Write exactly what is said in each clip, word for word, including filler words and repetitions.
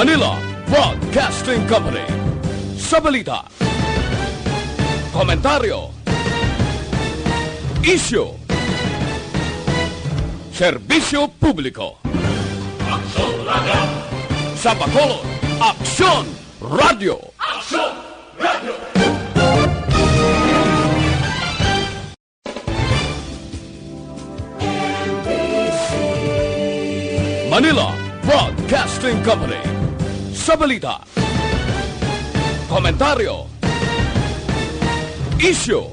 Manila Broadcasting Company. Sa balita, komentaryo, isyu, serbisyo publiko. Aksyon Radyo. Sa Bacolod, Aksyon Radyo. Aksyon Radyo. Manila Broadcasting Company. Sa balita, komentaryo, isyu,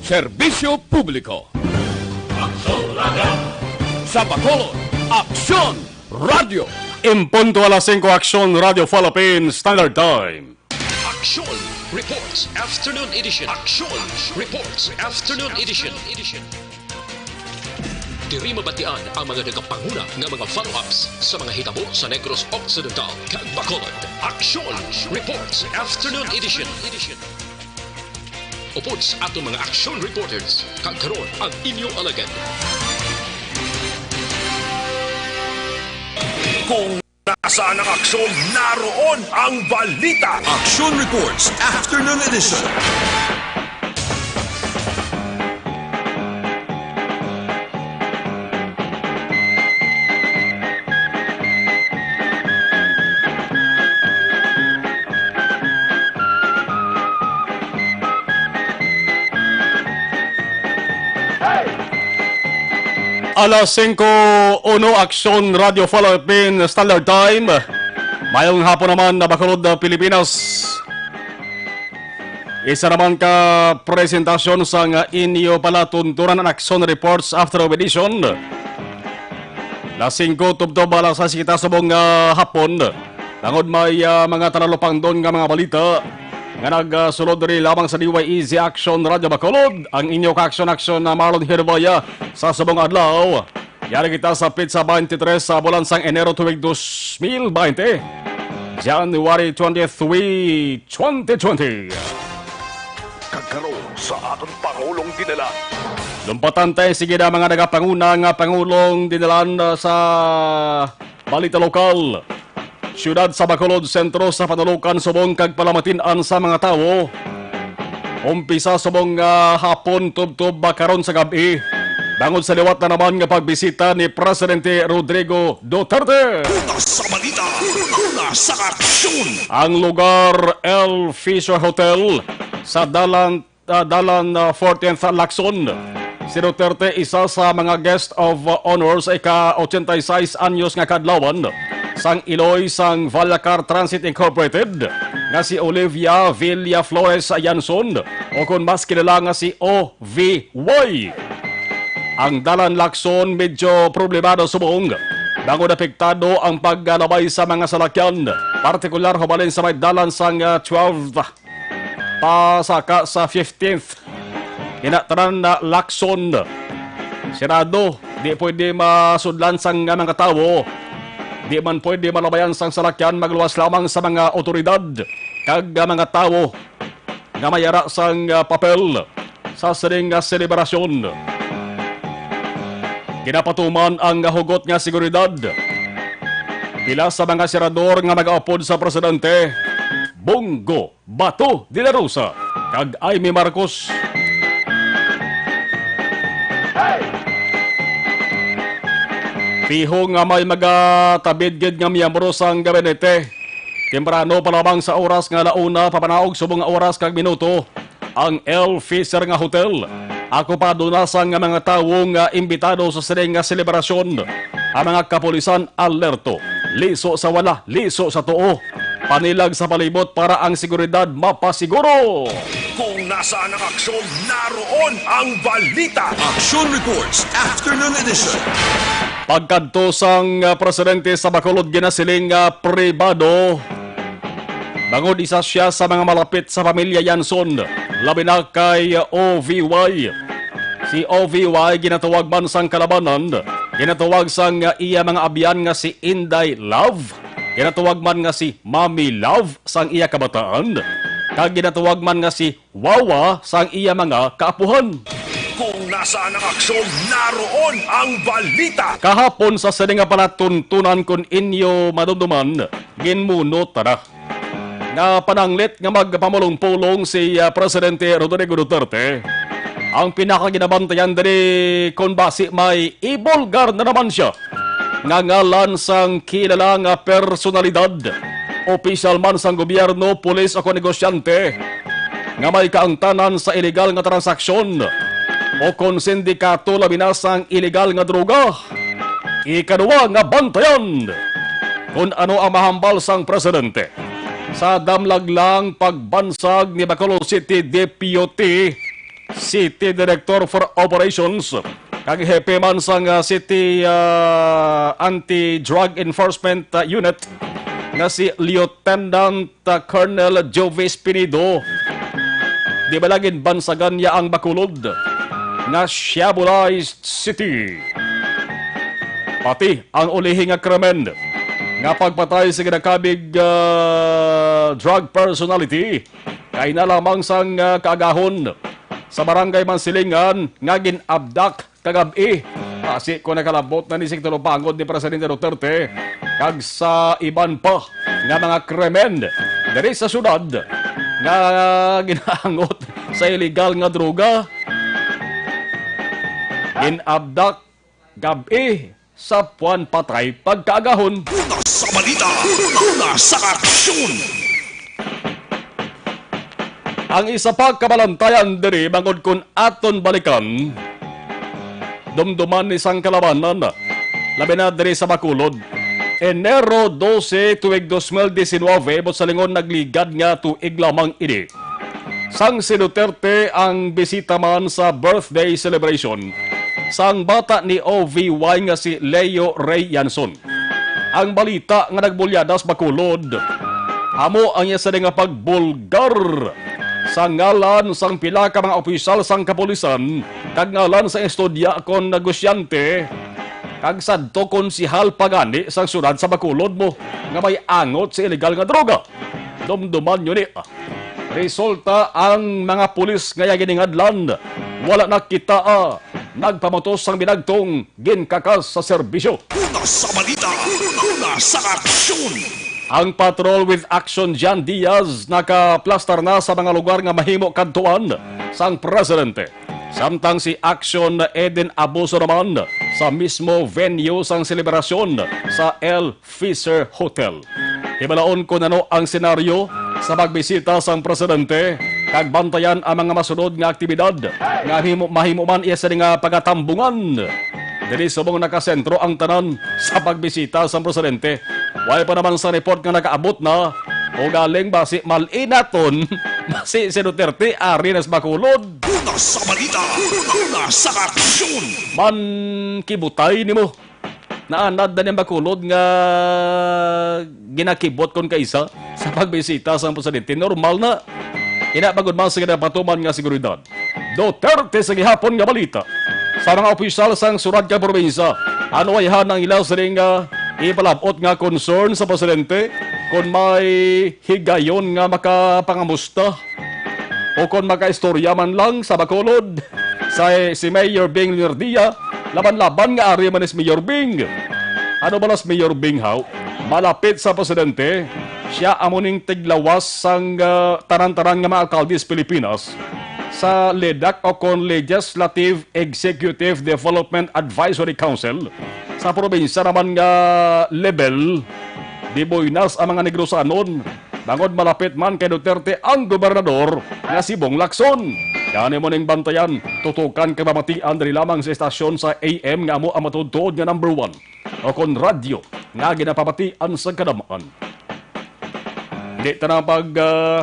serbisyo publiko. Aksyon Radyo. Sa Bacolod, Aksyon Radyo. En punto alas singko, Aksyon Radyo Philippine Standard Time. Aksyon Reports Afternoon Edition. Aksyon Reports Afternoon Edition. Diri mabatian ang mga nagapanguna nga mga follow-ups sa mga hitabo sa Negros Occidental kag Bacolod. Aksyon Reports Afternoon Edition. Upod sa aton mga action reporters, kag karon ang inyo alagad. Kung nasaan ang aksyon, naroon ang balita. Action Reports Afternoon Edition. Alas singko uno, Aksyon Radyo Philippine Standard Time. Mayong hapon naman na Bacolod, Pilipinas. Isa naman ka presentasyon sang inyo palatuntunan ang Aksyon Reports After Edition. Alas singko tubtob alas sais kita subong nga hapon. Tangod may, ah, mga talupangdon nga mga balita nga nagasulod diri lamang sa D Y E Z Action Radio Bacolod, ang inyo ka-aksyon-aksyon na Marlon Herboya sa subong adlaw. Yari kita sa petsa twenty-three sa bulan sang Enero tuig dos mil baynte, January twenty-three, twenty twenty. Kag karon sa aton Pangulong Dinalan. Lumpatan ta sigi na mga nagapanguna nga Pangulong Dinalan, ah, sa balita lokal. Siyudad sa Bacolod, sentro sa panulukan subong kag palamatin-an sa mga tawo. Umpisa subong nga hapon tubtob ba karon sa gab-i, bangod sa liwat na naman nga pagbisita ni Presidente Rodrigo Duterte. Una sa balita, una sa aksyon. Ang lugar, El Fisher Hotel sa Dalan, ah, Dalan, ah, fourteenth Lacson. Si Duterte, isa sa mga guest of, ah, honor sa ika-ochenta y seis anyos nga kaadlawan sang iloy sang Vallacar Transit Incorporated, nga si Olivia Villaflores Yanson, o kon mas kilala nga si O V Y. Ang Dalan Lacson medyo problemado subong, bangod apektado ang paglalabay sa mga salakyan, partikular hubalin sa may dalan sang, ah, twelfth pasaka sa fifteenth. Kinatanan na Lacson. Sirado, di pwede masudlan sang mga tawo. Di man pwede malabayan sang salakyan, magluwas lamang sa mga otoridad kag mga tawo nga may ara sang, ah, papel sa sining nga selebrasyon. Ginapatuman ang hugot nga seguridad. Pila sa mga senador nga mag-aupod sa presidente, Bongo, Bato de la Rosa, kag Imee Marcos. Piho nga may magatabid gid nga miyembro sang gabinete. Temprano pa lamang sa oras nga ala una, pamanaog subong nga oras kag minuto, ang El Fisher nga hotel. Akupado na sang mga tawo nga imbitado sa sining nga selebrasyon. Ang mga kapulisan alerto, liso sa wala, liso sa tuo. Panilag sa palibot para ang seguridad mapasiguro. Kung nasaan ang aksyon, naroon ang balita. Action Reports, Afternoon Edition. Pagkadto sang, ah, presidente sa Bacolod, ginasiling nga pribado, bangod isa sia sa mga malapit sa pamilya Yanson, labi na kay O V Y. Si O V Y ginatawag man sang kalabanan, ginatawag sang iya mga abyan nga si Inday Love, ginatawag man nga si Mami Love sang iya kabataan, kag ginatawag man nga si Wawa sang iya mga kaapuhan. Kung nasaan ang aksyon, naroon ang balita. Kahapon sa sini nga palatuntunan, kon inyo madumduman, ginmuno ta na nga pananglit nga magpamulong-pulong si, ah, Presidente Rodrigo Duterte. Ang pinakaginabantayan diri kon basi may ibulgar na naman siya nga ngalan sang kilala nga personalidad, opisyal man sang gobyerno, pulis o kon negosyante, nga may kaangtanan sa iligal nga transaksyon o kon sindikato, labi na sang iligal nga droga. Ikaduha nga bantayan, kon ano ang mahambal sang presidente sa damlag lang pagbansag ni Bacolod City Deputy City Director for Operations kag hepe man sang, ah, City, ah, Anti-Drug Enforcement, ah, Unit nga si Lieutenant, ah, Colonel Jovis Pinido. Di ba lang ginbansagan niya ang Bacolod nga Shabolized City? Pati ang ulihi nga krimen nga pagpatay sa ginakabig, ah, drug personality kay na lamang sang, ah, kaagahon sa Barangay Mansilingan nga gin-abduct kagab-i. Basi ko nakalabot na ni sing tulupangod ni Presidente Duterte kag sa iban pa nga mga krimen diri sa syudad nga ginaangot sa iligal nga droga. Gin-abduct gab-i sa puan patay pagkaagahon. Una sa balita, una sa aksyon. Ang isa pa ka balantayan diri bangod kon aton balikan, dumduman ni sang kalabanan, labi na diri sa Bacolod. Enero dose, tuig dos mil disinwebe, buot silingon nagligad nga tuig lamang ini. Sang si Duterte ang bisita man sa birthday celebration sang bata ni O V Y nga si Leo Ray Yanson. Ang balita nga nagbulyada sa Bacolod, amo ang iya sini nga pagbulgar sa ngalan sang pila ka mga opisyal sang kapulisan kag ngalan sa estudya kon negosyante kag sadto konsehal pa gani sang syudad sa Bacolod mo nga may angot sa iligal nga droga. Dumduman niyo ni. Resulta, ang mga pulis nga iya giningadlan, wala nakita, ah, nagpamutos sang binagtong ginkakas sa serbisyo. Una sa balita, una sa aksyon. Ang Patrol with Action Jan Diaz nakaplastar na sa mga lugar nga mahimo kadtuan sang presidente. Samtang si Action Eden Abuso naman sa mismo venue sang selebrasyon sa El Fisher Hotel. Hibalaon kon ano ang senaryo sa pagbisita sang presidente kag bantayan ang mga masunod nga aktibidad nga himo, mahimo man iya sini nga pagatambungan. Diri subong nakasentro ang tanan sa pagbisita sang presidente. Way pa naman sa report nga nakaabot na o galing basi mal-inaton, basi si Duterte ari na sa Bacolod. Una sa balita, una sa aksyon. Man kibutay nimo. Naanad na niyang Bacolod nga ginakibot kon kaisa sa pagbisita sang presidente. Normal na. Ina, bangod man sa ginapatuman nga seguridad. Duterte sa gihapon nga balita. Sa mga opisyal sang syudad kag probinsya, ano ayhan ang ila sining, ah, ipalab-ot nga concern sa presidente kon may higayon nga makapangamusta o kon makaistorya man lang sa Bacolod sa si Mayor Bing Leonardia, laban-laban nga ari man ni si Mayor Bing. Ano bala si Mayor Bing, haw? Malapit sa presidente, siya amo ning tiglawas sang, ah, tanan-tanan nga mga alkalde sa Pilipinas sa LEDAC o kon Legislative Executive Development Advisory Council. Sa probinsya naman nga level, di buenas ang mga Negrosanon, bangod malapit man kay Duterte ang gobernador nga si Bong Lacson. Gani mo ning bantayan, tutukan kag mamatian diri lamang sa estasyon sa A M nga amo ang matuod-tuod nga number one o kon radyo nga ginapamatian sa kadam-an. Di ta na pag, ah,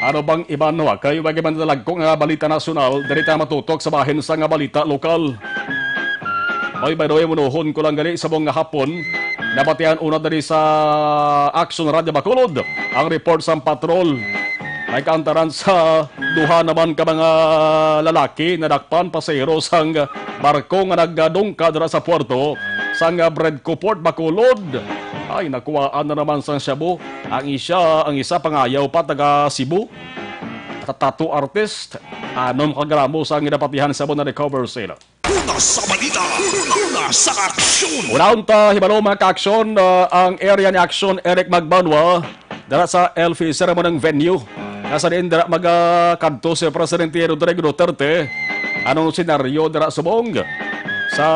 ano bang iban, no? Kay wagi man talagko nga balita nasyonal, diri ta matutok sa bahin sa nga balita lokal. Oy, by the way, munuhon ko lang gali sa buong nga hapon. Nabatian una diri sa Action Radio Bacolod ang report sa patrol. May kaantaran sa duha naman ka mga lalaki nadakpan pasahero sang barko nga nagadungka dira sa puerto sang Bredco Port, Bacolod. Ay, nakuhaan na naman sang shabu ang isa, ang isa pangayaw pa taga Cebu. Tattoo artist, anom ka gramo sa ginapatihan sa amo na recover sila. Una sa balita, una sa aksyon. Unahon ta hibalo, mga kaaksyon, ah, ang area ni Aksyon Eric Magbanwa dara sa El Fisher, amo nang venue. Nasa diin dira magakadto si Presidente Rodrigo Duterte. Anong senaryo dira subong? Sa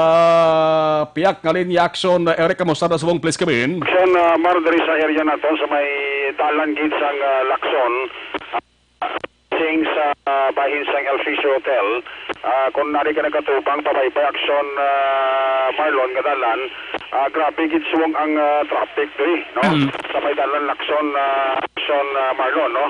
piyak nga linya, Aksyon Eric, kamusta na subong, please, kami? Aksyon, ah, Mar, diri sa area naton sa may dalan gid sang, ah, Lacson. Sing sa, ah, bahin sang El Fisher Hotel, ah, kung nari ka nagatubang pabaybay, Aksyon, ah, Marlon, nga dalan, ah, grabe gid subong ang, ah, traffic diri, no? Mm. Sa may dalan Lacson, ah, Aksyon, ah, Marlon, no?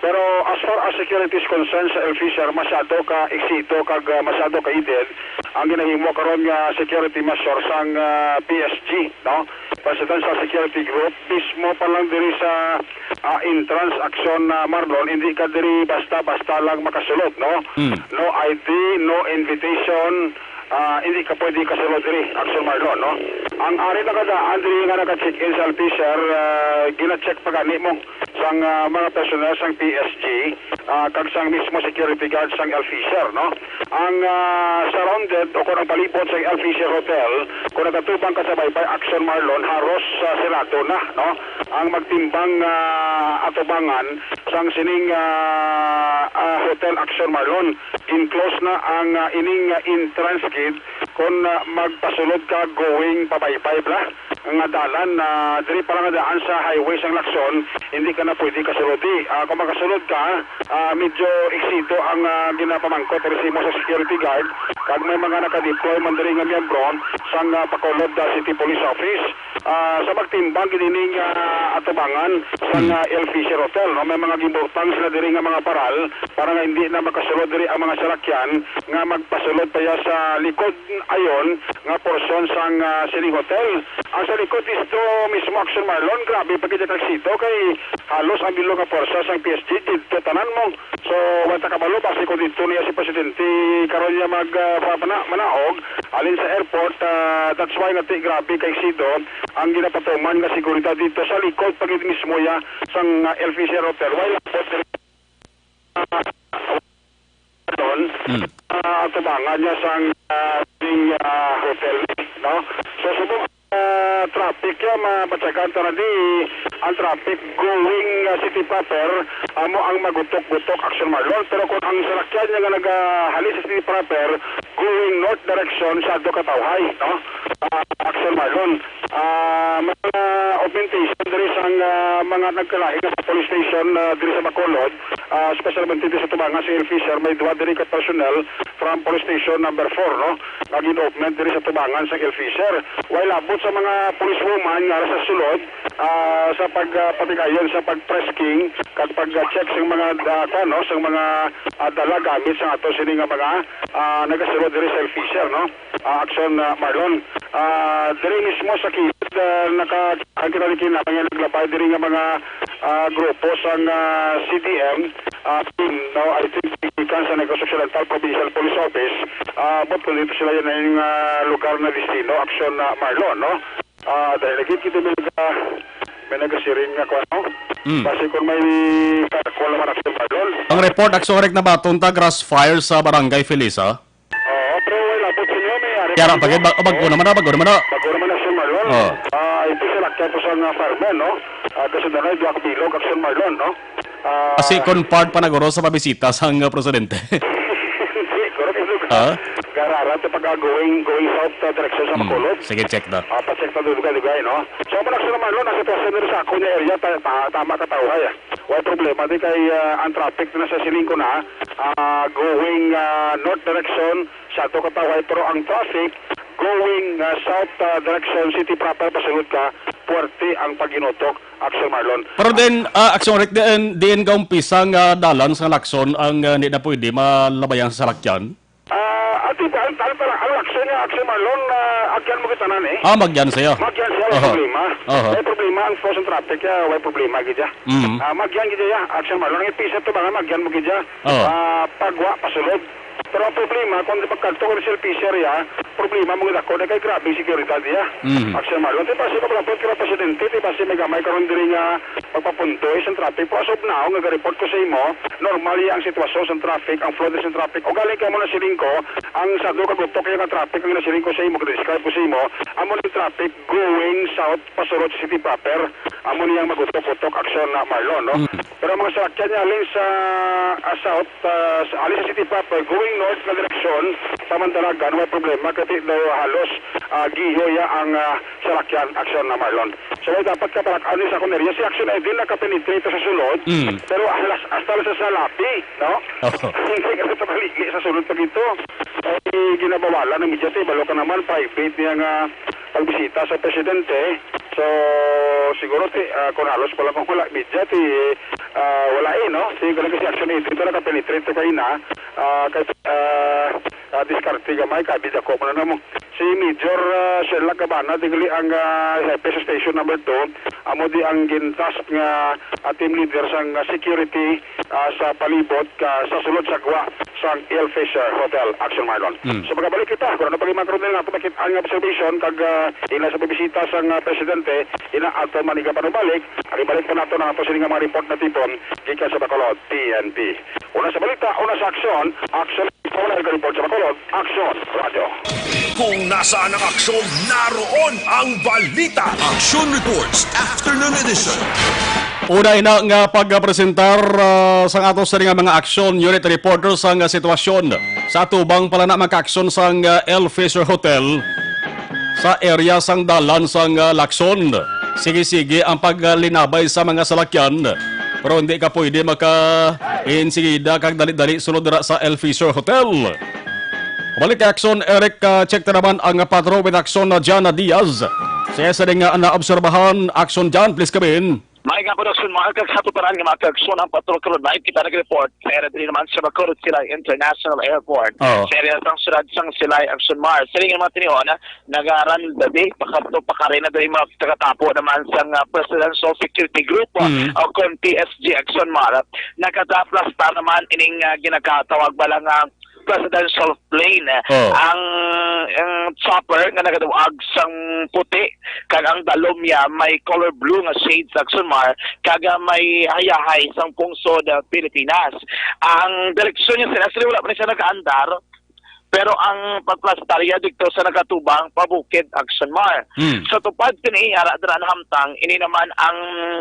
Pero as far as security is concerned sa El Fisher, masyado ka eksito kag, ah, masyado ka heated ang ginahimo karon nga security measure sang, ah, P S G, no? Presidential Security Group, mismo pa lang diri sa, ah, entrance, Aksyon, ah, Marlon, hindi ka diri basta-basta lang makasulod, no? Mm. No I D, no invitation, ah, hindi ka pwede kasulod diri, Aksyon, Marlon, no? Ang ari nakadaan diri nga naka-check-in sa El Fisher, ah, gina-check pa gani mo sang, ah, mga personnel sang P S G, ah, kag sang mismo security guard sang El Fisher, no? Ang, ah, surrounded o kung ang palibot sang El Fisher Hotel, kung nagatubang ka sa baybay, Aksyon, Marlon, haros sa sarado na, no? Ang magtimbang, ah, atubangan sang sining, ah, ah, hotel, Aksyon, Marlon. Enclosed na ang, ah, ining, ah, entrance gate kung, ah, magpasulod ka going pabaybay, bla, nga dalan, ah, diri pa lang daan sa highway sang Lacson, hindi ka na pwede kasulodi. Ah, kung makasulod ka, ah, medyo eksito ang, ah, ginapamangkot diri sa imo sa security guard, kag may mga naka-deploy man diri nga miyembro sang, ah, Bacolod, ah, City Police Office. Ah, sa magtimbang gid ining, ah, atubangan sang, Hmm. ah, El Fisher Hotel, no? May mga gibutang sila diri nga mga paral para nga hindi na makasulod diri ang mga salakyan nga magpasulod pa ya sa likod ayon nga porsyon sang, ah, sining hotel. Ang sa likod distro mismo, Aksyon, Marlon, grabe pa gid ang eksito kay halos ang bilog nga pwersa sang P S G didto tanan mo. So, wa ta kabalo basi kung didto niya si Presidente karon niya mag, ah, pa-, pana-, manaog alin sa airport. Ah, that's why nga ti grabe ka eksito ang ginapatuman nga seguridad didto sa likod pa gid mismo ya sang, ah, El Fisher Hotel. While doon, Mm. ah, atubangan niya sang, ah, ding, ah, hotel, no? So, subong, ah, traffic ya, mabatyagan ta na di, ang traffic going, ah, city proper, amo ang magutok-gutok, Aksyon, Marlon. Pero kung ang salakyan niya nga nagahali sa city proper, going north direction, sa Ducatawhay, no? Ah, Aksyon, Marlon. Ah, mga augmentation diri sa, ah, mga nagkalain nga police station, ah, diri sa Bacolod, ah, especially diri sa tubangan sa El Fisher, may duha diri ka personnel from police station number four, no? Nga gin-augment diri sa tubangan sa El Fisher. While abot sa mga police woman nga sa sulod, ah, sa pag, ah, patigayon sa pag-frisking kag pag-check sa mga, ah, kuwan, no, sa mga, ah, dala gamit sa ato sini nga mga, ah, nagasulod diri sa El Fisher, no? Ah, Aksyon, ah, Marlon. Ah, diri mismo sa kilid, ah, naka-, ang kita ni kinahanglan naglabay diri nga mga, ah, grupo sang, ah, C D M, ah, team, no? I think gikan sa Negros Occidental Provincial Police Office, ah, but kung dito sila yan ang, ah, lugar na destino, Aksyon, ah, Marlon, no? Ah, dahil lagi kita may naga-, may nagasiring nga kuwan, no? Mm. Basi kung may kakuha naman, Aksyon, Marlon. Ang report, Aksyon, Eric, nabaton ta, grass fire sa Barangay Felisa. Oo, pero wala po sa inyo, may ari Kaya pa lang, bagay, rin. Bag-, bago naman na, bago naman na. Bago naman, Aksyon, Marlon. Oo. Ah, ito sa lakyan po sa nga fireman, no? Ah, kasi na rin, duha ka bilog, Aksyon, Marlon, no? Ah, Kasi kung part pa naguro sa pabisita sang, uh, presidente. Hindi, correct yung lugar. Ah? Garara, ito pag, ah, going, going south, ah, direction sa Hmm. Bacolod. Sige, check na. Ah, pa-check na dugay-dugay, no? So, ang Aksyon, Marlon, nasa tuwasan nila sa ako niya area, ta-, ta-, tama ka tao, ay, ah. Wala problema, di kay, ah, ang traffic na sa siling ko na, ah, going, ah, north direction, sa Ducatawhay, pero ang traffic going, ah, south, ah, direction city proper, pasulod ka, puwerte ang paginutok, Aksyon, Marlon. Pero then, ah, Aksyon, Rick, diin, diin ka umpisa nga dalan sa Lacson ang, ah, di na pwede malabayan sa salakyan? Ah, ati pa, ang, ang, ang Lacson niya, Aksyon, Marlon, ah, agyan mo kita na, eh. Ah, magyan siya. Magyan siya, Aha. Problema. Aha. May problema ang flow sa traffic, ya, may problema gid ya. Mm. Ah, magyan gid ya, Action Marlon. Ang L P C R tubangan, magyan mo gid ya. Aha. Ah, pagwa, pasulod. Pero ang problema, kung di pagkadto ka sa L P C R ya, problema mo gid ako, na kay grabe ang seguridad ya. Mm. Action Marlon. Di ba si Pablo Aponte, kay presidente, di ba si may gamay karon diri nga pagpapunto, eh, sa traffic. Pero as of now, nga report ko sa imo, normal ya ang sitwasyon sa traffic, ang flow sa traffic. O galing ka mo na siling ko, ang sa duha ka gutok ya nga traffic, ang nasiling ko sa imo, describe ko sa imo, amo ni traffic going south, pasulod sa city proper. Amo niyang magutok-utok, Action Marlon, no? Mm. Pero ang mga salakyan niya, alin sa, ah, south, ah, sa, alin sa city proper, going north na direksyon, sa Mandalagan, may problema, kasi daw halos, ah, giho ya ang, ah, salakyan, Action Marlon. So, may dapat ka parak-, ano sa akong area, si Action Edwin nakapenetrate sa sulod, Mm. pero alas, hasta lang sa salapi, no? Oo. Hindi ka sa paligi sa sulod pa dito. Ay, ginabawalan ng media, te, balo ka naman, private niya nga pagbisita sa presidente. So, siguro, ti, ah, kung halos pala kung wala media, ti, ah, wala eh, no? Ti, ganun kasi Action Aid, ito nakapenetrate to kayo na, ah, kay, ah, ah, diskarte gamay, kabid ako, muna na mo. Si Major, ah, Sherlock Cabana, tingli ang, ah, hepe sa Station Number Two, amo di ang gintask nga, ah, team leader sang, ah, security, ah, sa palibot, ka, sa sulod sa gwa sang L Fisher Hotel, Action Marlon. Mm. So, magabalik kita. Kung ano pa yung mga karon nga, kung makita ang observation, kag, ah, ila sa pagbisita sang, ah, presidente, ina ato man iga panubalik, ang ibalik pa nato ang ato sini nga mga report na tipon, gikan sa Bacolod, P N P. Una sa balita, una sa aksyon, aksyon, ikaw na nag-report sa Bacolod, Aksyon, Radyo. Kung nasaan ang aksyon, naroon ang balita. Action Reports, Afternoon Edition. Una ina nga pagpresentar, ah, sang ato sa nga mga aksyon, unit reporter sang, ah, sitwasyon sa atubang pala na magkaaksyon sang, ah, El Fisher Hotel sa area sang dalan sang, ah, Lacson. Sige-sige ang paglinabay sa mga salakyan, pero hindi ka pwede maka-insigida kag dali-dali sulod dira sa El Fisher Hotel. Balik kay Aksyon, Eric, ah, check ta naman ang patrol with Aksyon na John Diaz. Sa isa din nga naobserbahan, Aksyon John, please come in. May nga production, mga kag sa tuparan nga mga kaaksyon ang patrol karon, live kita nag-report. Sa area diri naman sa Bacolod Silay International Airport. Oo. Sa area sang siyudad sang Silay, Aksyon Mar. Sa area nga mga tinion, nagaran dati, pakadto, pakari na diri mga taga-Tapo naman sang, ah, Presidential Security Group, ah, Mm. o kon P S G Aksyon Mar. Nakataplas ta naman ining, ah, ginakatawag bala nga presidential plane. Oh. Ang, ang chopper nga nagaduag sang puti, kag ang dalom niya may color blue nga shade sa Aksyon Mar, kag, ah, may hayahay sang pungsod, ah, Pilipinas. Ang direksyon niya sila, actually, wala pa ni siya nakaandar, pero ang pagplastarya dito sa nakatubang pabukid Aksyon Mar. Hmm. Sa tupad sini, ara dira nahamtang, ini naman ang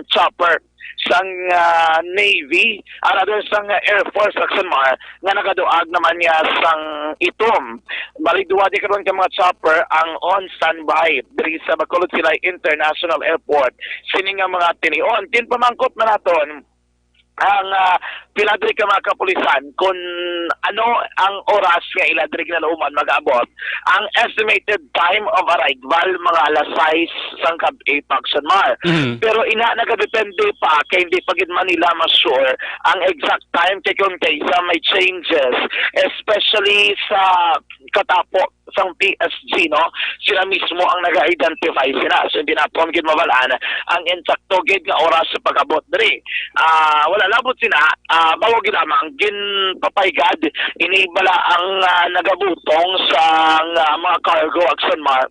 chopper sang, ah, Navy, ah, rather sang, ah, Air Force Aksyon Mar, nga nagaduag naman niya sang itom. Bali, duwa di karon ka mga chopper ang on standby diri sa Bacolod Silay International Airport. Sini nga mga tinion, ginpamangkot man naton ang, ah, pila diri ka mga kapulisan kung ano ang oras nga ila diri ginaluman mag-abot. Ang estimated time of arrival, mga alas sais sang gab-i, Aksyon Mar. Mhm. Pero ina, nagadepende pa, kay hindi pa gid man nila ma-sure ang exact time, kay kung kaysa may changes, especially sa katapo sang P S G, no? Sila mismo ang naga-identify sila. So, hindi naton gid mabal-an ang insakto gid nga oras sa pag-abot diri. Ah, wala labot sina, ah, bawo gid lamang ginpapaygad ini bala ang, ah, nagabutong sa, ah, mga cargo, Aksyon Mar.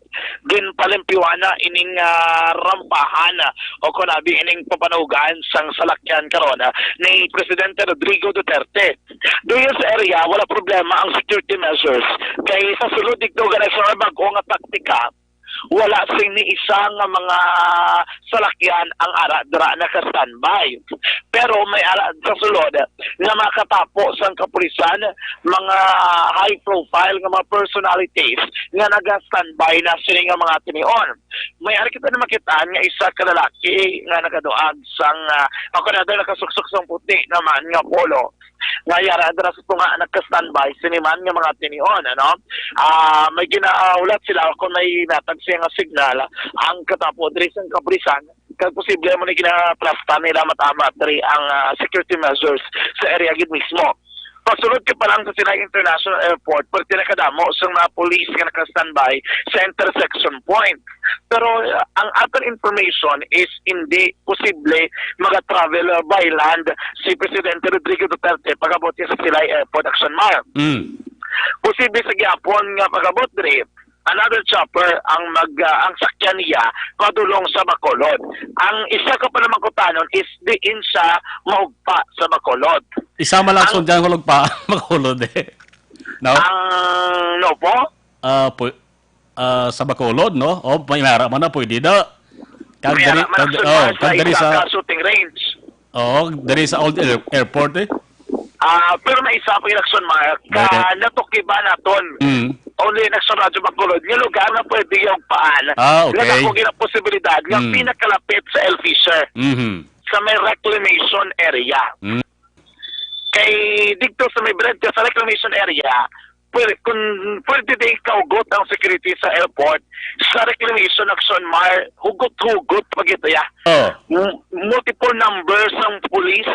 Ginpalimpyuhan na ining, ah, rampahan, ah, o kunabi ining papanugan sang salakyan karon, ah, ni Presidente Rodrigo Duterte. Duyos area, wala problema ang security measures. Kay sa sulod dito, ganay sa bag-o nga taktika, wala sing ni isa nga mga salakyan ang ara dira naka-standby. Pero may ara sa sulod nga makatapo sang kapulisan, mga high profile nga mga personalities nga naga-standby na sini nga mga tinion. May ara kita na makita nga isa ka lalaki nga nagaduag sang, ah, ako na daw nakasuksok sang puti naman nga polo. Nga yara dira sa tunga nagka-standby sini man nga mga tinion, ano? Ah, may ginahulat sila kung may natag siya nga signal ang katapo diri sa kapulisan, kag posible mo ni ginatrastan nila matama diri ang, ah, security measures sa area gid mismo. Pasulod ka pa lang sa Silay International Airport, pero nakadamo sa mga police nga naka-standby sa intersection point. Pero, uh, ang aton information is hindi posible maga-travel, uh, by land si Presidente Rodrigo Duterte pag-abot niya sa Silay Airport, Action Mar. Mm. Posible sa gihapon nga pag-abot diri, another chopper ang mag, ah, ang sakyan niya padulong sa Bacolod. Ang isa ka panamangkutanon is diin siya mahugpa sa Bacolod. Isa man lang Ang sundyan ko pa makulod eh. No? Ang, no po? Ah, pu- ah, sa Bacolod, no? O, may mara man na, pwede na. Kag May diri, ara man kag, ang oh, sundyan sa kag diri isa sa ka shooting range. Oo, diri sa old air- airport eh. Ah, pero may isa pa yung Action Mar, ka Bakit? natukiban naton. Mm. Only in Action Radyo Bacolod, nga lugar na pwede yung paan. Ah, okay. Nga ako ginaposibilidad nga Mm. pinakalapit sa El Fisher, Mhm. sa may reclamation area. Mm. Kay dito sa may Brenta, sa reclamation area, pwede, kung pwede di kaugot ang security sa airport, sa reclamation Action Mar, hugot-hugot pag ito ya. Oh. M- multiple numbers ng police,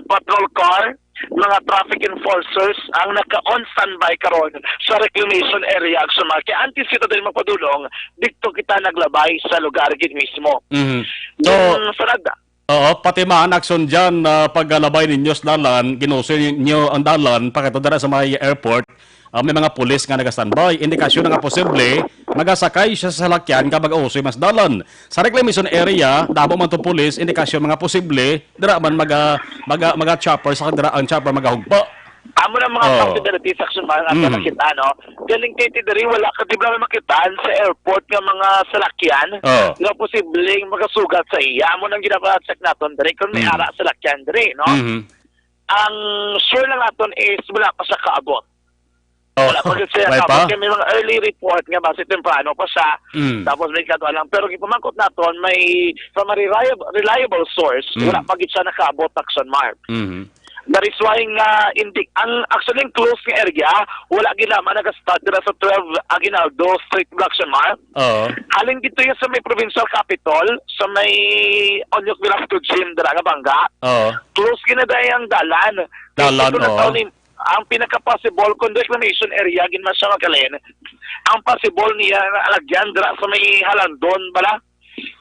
patrol car, mga traffic enforcers ang naka-on standby karon sa reclamation area, Action Mar. Kaya antes kita din magpadulong, dito kita naglabay sa lugar gid mismo. Mhm. So, Yung sa nag- Oo, pati man action dyan na paglalabay ninyo sa dalan, ginusoy ninyo ang dalan, pakadto dira sa may airport, ah, may mga pulis nga nagastandby. Indikasyon na nga posible, magasakay siya sa salakyan nga mag-usoy mas dalan. Sa reclamation area, damo man to pulis, indikasyon mga posible, dira man maga, maga, maga chopper sa dira ang chopper magahugpa. Amo na mga Oh. possibilities, Action Mar, ang Mhm. nakita, no? Galing kay ti diri, wala ka, di ba, makitaan sa airport nga mga salakyan Oh. nga posibleng makasugat sa iya. Amo nang ginapacheck naton diri kung may Mm. ara salakyan diri, no? Mhm. Ang sure lang naton is wala pa siya kaabot. Oh, Wala pa gyud siya may kaabot. pa? Kay may mga early report nga basi temprano pa siya. Mm. Tapos may kadwa lang. Pero gipamangkot naton, may from a reliable, reliable source, Mm. wala pa gyud siya nakaabot, Action Mar. Mhm. That is why nga, hindi, ang, actually, ang close nga area, wala gid lamang nag-start dira sa twelve Aguinaldo Street, Action Mar. Oo. Halin dito yung sa may provincial capital, sa may Onyok Velasco Gym, dira nga bangga. Oo. Close gid na dahil ang dalan. Dalan, Kaya ito na oo. taon ni-, ang pinaka-possible, kung reclamation area, gid man siya magalin, ang possible niya nga alagyan dira sa may Halandon, bala?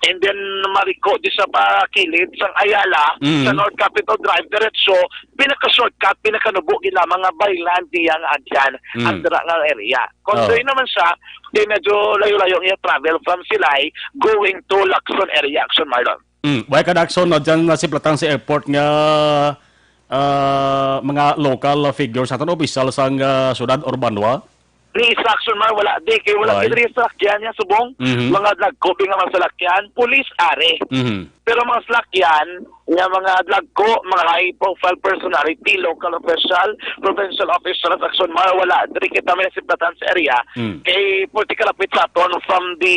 And then, mariko di sa pakilid sang Ayala, Mm. sa North Capitol Drive, diretso, pinaka-shortcut, pinakanubo gid lamang nga by land niya nga agyan, Mm. ang dira nga area. Kung Oh. doon naman siya, di medyo layo-layo niya travel from Silay going to Lacson area, Action Marlon. Mm. Why ka, Daxon, no, dyan na si Platang sa airport nga, ah, mga local figures, aton opisyal sang, ah, syudad or banwa? Ni Instruction man, wala di. Kay wala Why? Kay diri sa salakyan niya, subong. Mhm. Mga dagko, nga mga salakyan, police, are. Mhm. Pero mga salakyan, nga mga dagko, mga high profile personality, local official, provincial official, Instruction man, wala. Diri kita may nasipatan sa area. Mm. Kay, pwede kalapit sa aton from the,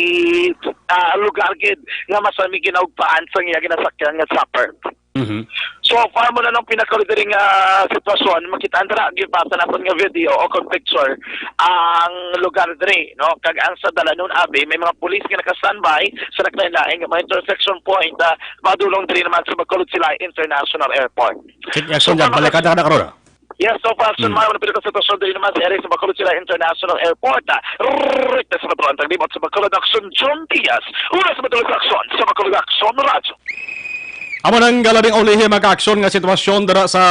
ah, lugar gid nga masami ginaugpaan sa iya ginasakyan nga chopper. Mhm. So far mo na nang pinakauli diri nga sitwasyon, makita ang dira, gipasa naton nga video o kag picture ang lugar diri, no? Kag ang sa dalanon abi, may mga pulis nga naka-standby sa naglain-lain nga mga intersection point, ah, padulong diri naman sa Bacolod Silay International Airport. Check action So, dyan. far, Balikan na ka na karon, ah. Yes, so far, Action Hmm. Mar, wala pinaka sitwasyon diri naman sa area sa Bacolod Silay International Airport. Ah, right, sa Bacolod, ang libot sa Bacolod, Action John Diaz. Una sa Bacolod Action, sa Bacolod Action Radyo. Amo nang galabing ulihi, mga ka-aksyon, nga sitwasyon dira sa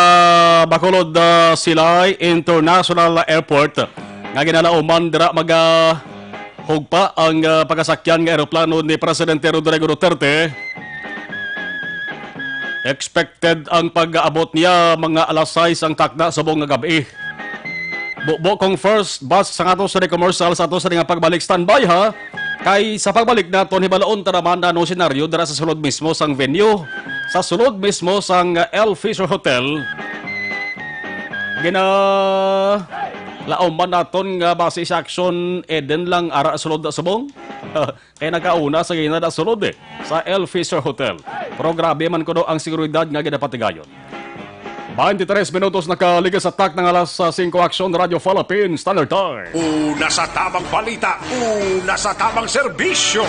Bacolod, ah, Silay International Airport nga ginalauman dira maga hugpa ang, ah, pagkasakyan nga eroplano ni Presidente Rodrigo Duterte. Expected ang pag-aabot niya mga alas sais ang takna subong nga gab-i. Bubo kong first batch sa ato sa commercial sa ato sa nga pagbalik, standby ha. Kay sa pagbalik naton, hibaloon ta naman anong senaryo dira sa sulod mismo sang venue, sa sulod mismo sang El Fisher Hotel. Gina laom man naton nga base sa aksyon, Eden lang ara sulod na subong. Kay nagkauna sa gina na sulod eh, sa El Fisher Hotel. Pero grabe man kuno ang seguridad nga ginapatigayon. Twenty-tres minutos nakaligas sa tak ng alas, ah, singko, Aksyon Radyo Philippine Standard Time. Una sa tamang balita, una sa tamang serbisyo.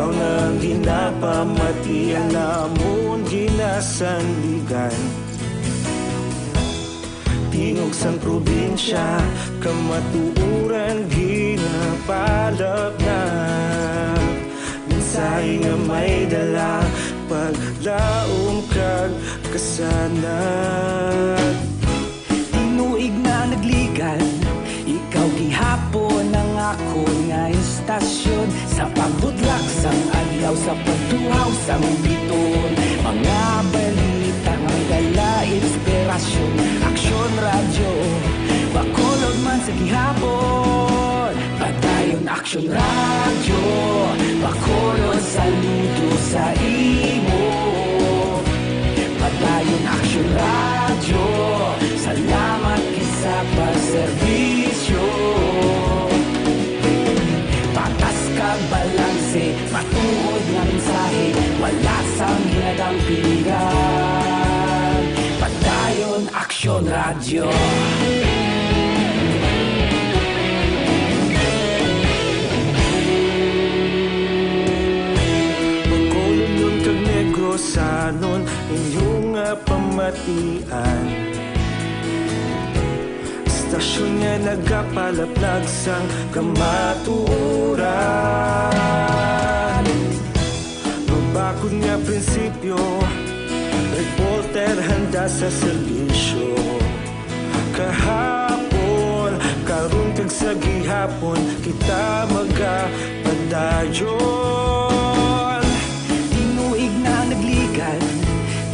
Nga ginapamatian namon ginasandigan, tingog sang probinsya, kamatuoran ginapalapnap. Mensahe nga may dala, paglaom kag kasanag. Tinuig na nagligan, ikaw gihapon ang akon nga istasyon. Sa pagbutlak sang adlaw, sa pagtuhaw sang biton, mga balita nga may dala inspirasyon. Aksyon Radyo, Bacolod man sa gihapon. Padayon Aksyon Radyo, Bacolod, saludo sa imo. Padayon Aksyon Radyo, salamat gid sa pagserbisyo. Patas kag balanse, matuod nga mensahe, wala sang ginadampigan. Padayon Aksyon Radyo. Bacolodnon kag Negrosanon, inyo nga pamatian. Istasyon nga nagapalaplag sang kamatuoran. Mabakod nga prinsipyo, reporter handa sa serbisyo. Kahapon, karon kag sa gihapon, kita magapadayon. Tinuig na nagligan,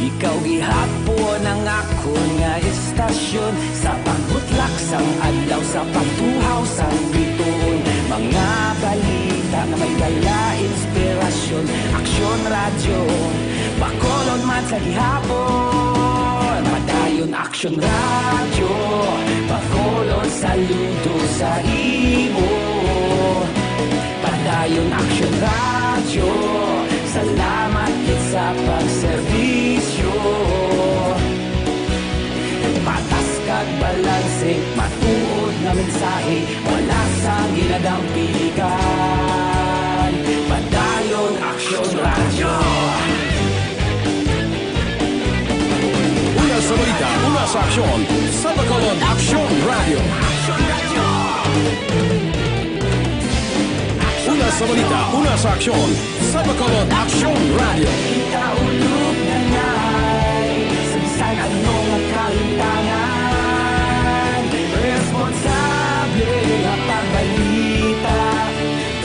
ikaw gihapon ang akon nga istasyon. Sa pagbutlak sang adlaw, sa pagtuhaw sang bituon, mga balita nga may dala inspirasyon. Aksyon Radyo, Bacolod man sa gihapon. Padayon Aksyon Radyo, Bacolod, saludo sa imo. Padayon Aksyon Radyo, salamat gid sa pagserbisyo. Patas kag balanse, matuod nga mensahe, wala sang ginadampigan. Padayon Aksyon Radyo. Una sa balita, una sa aksyon, sa Bacolod Aksyon Radyo. Una sa balita, una sa aksyon, sa Bacolod Aksyon Radyo. Kita ulog na ngay, sa bisan ano nga kalimtangan, responsable nga pagbalita.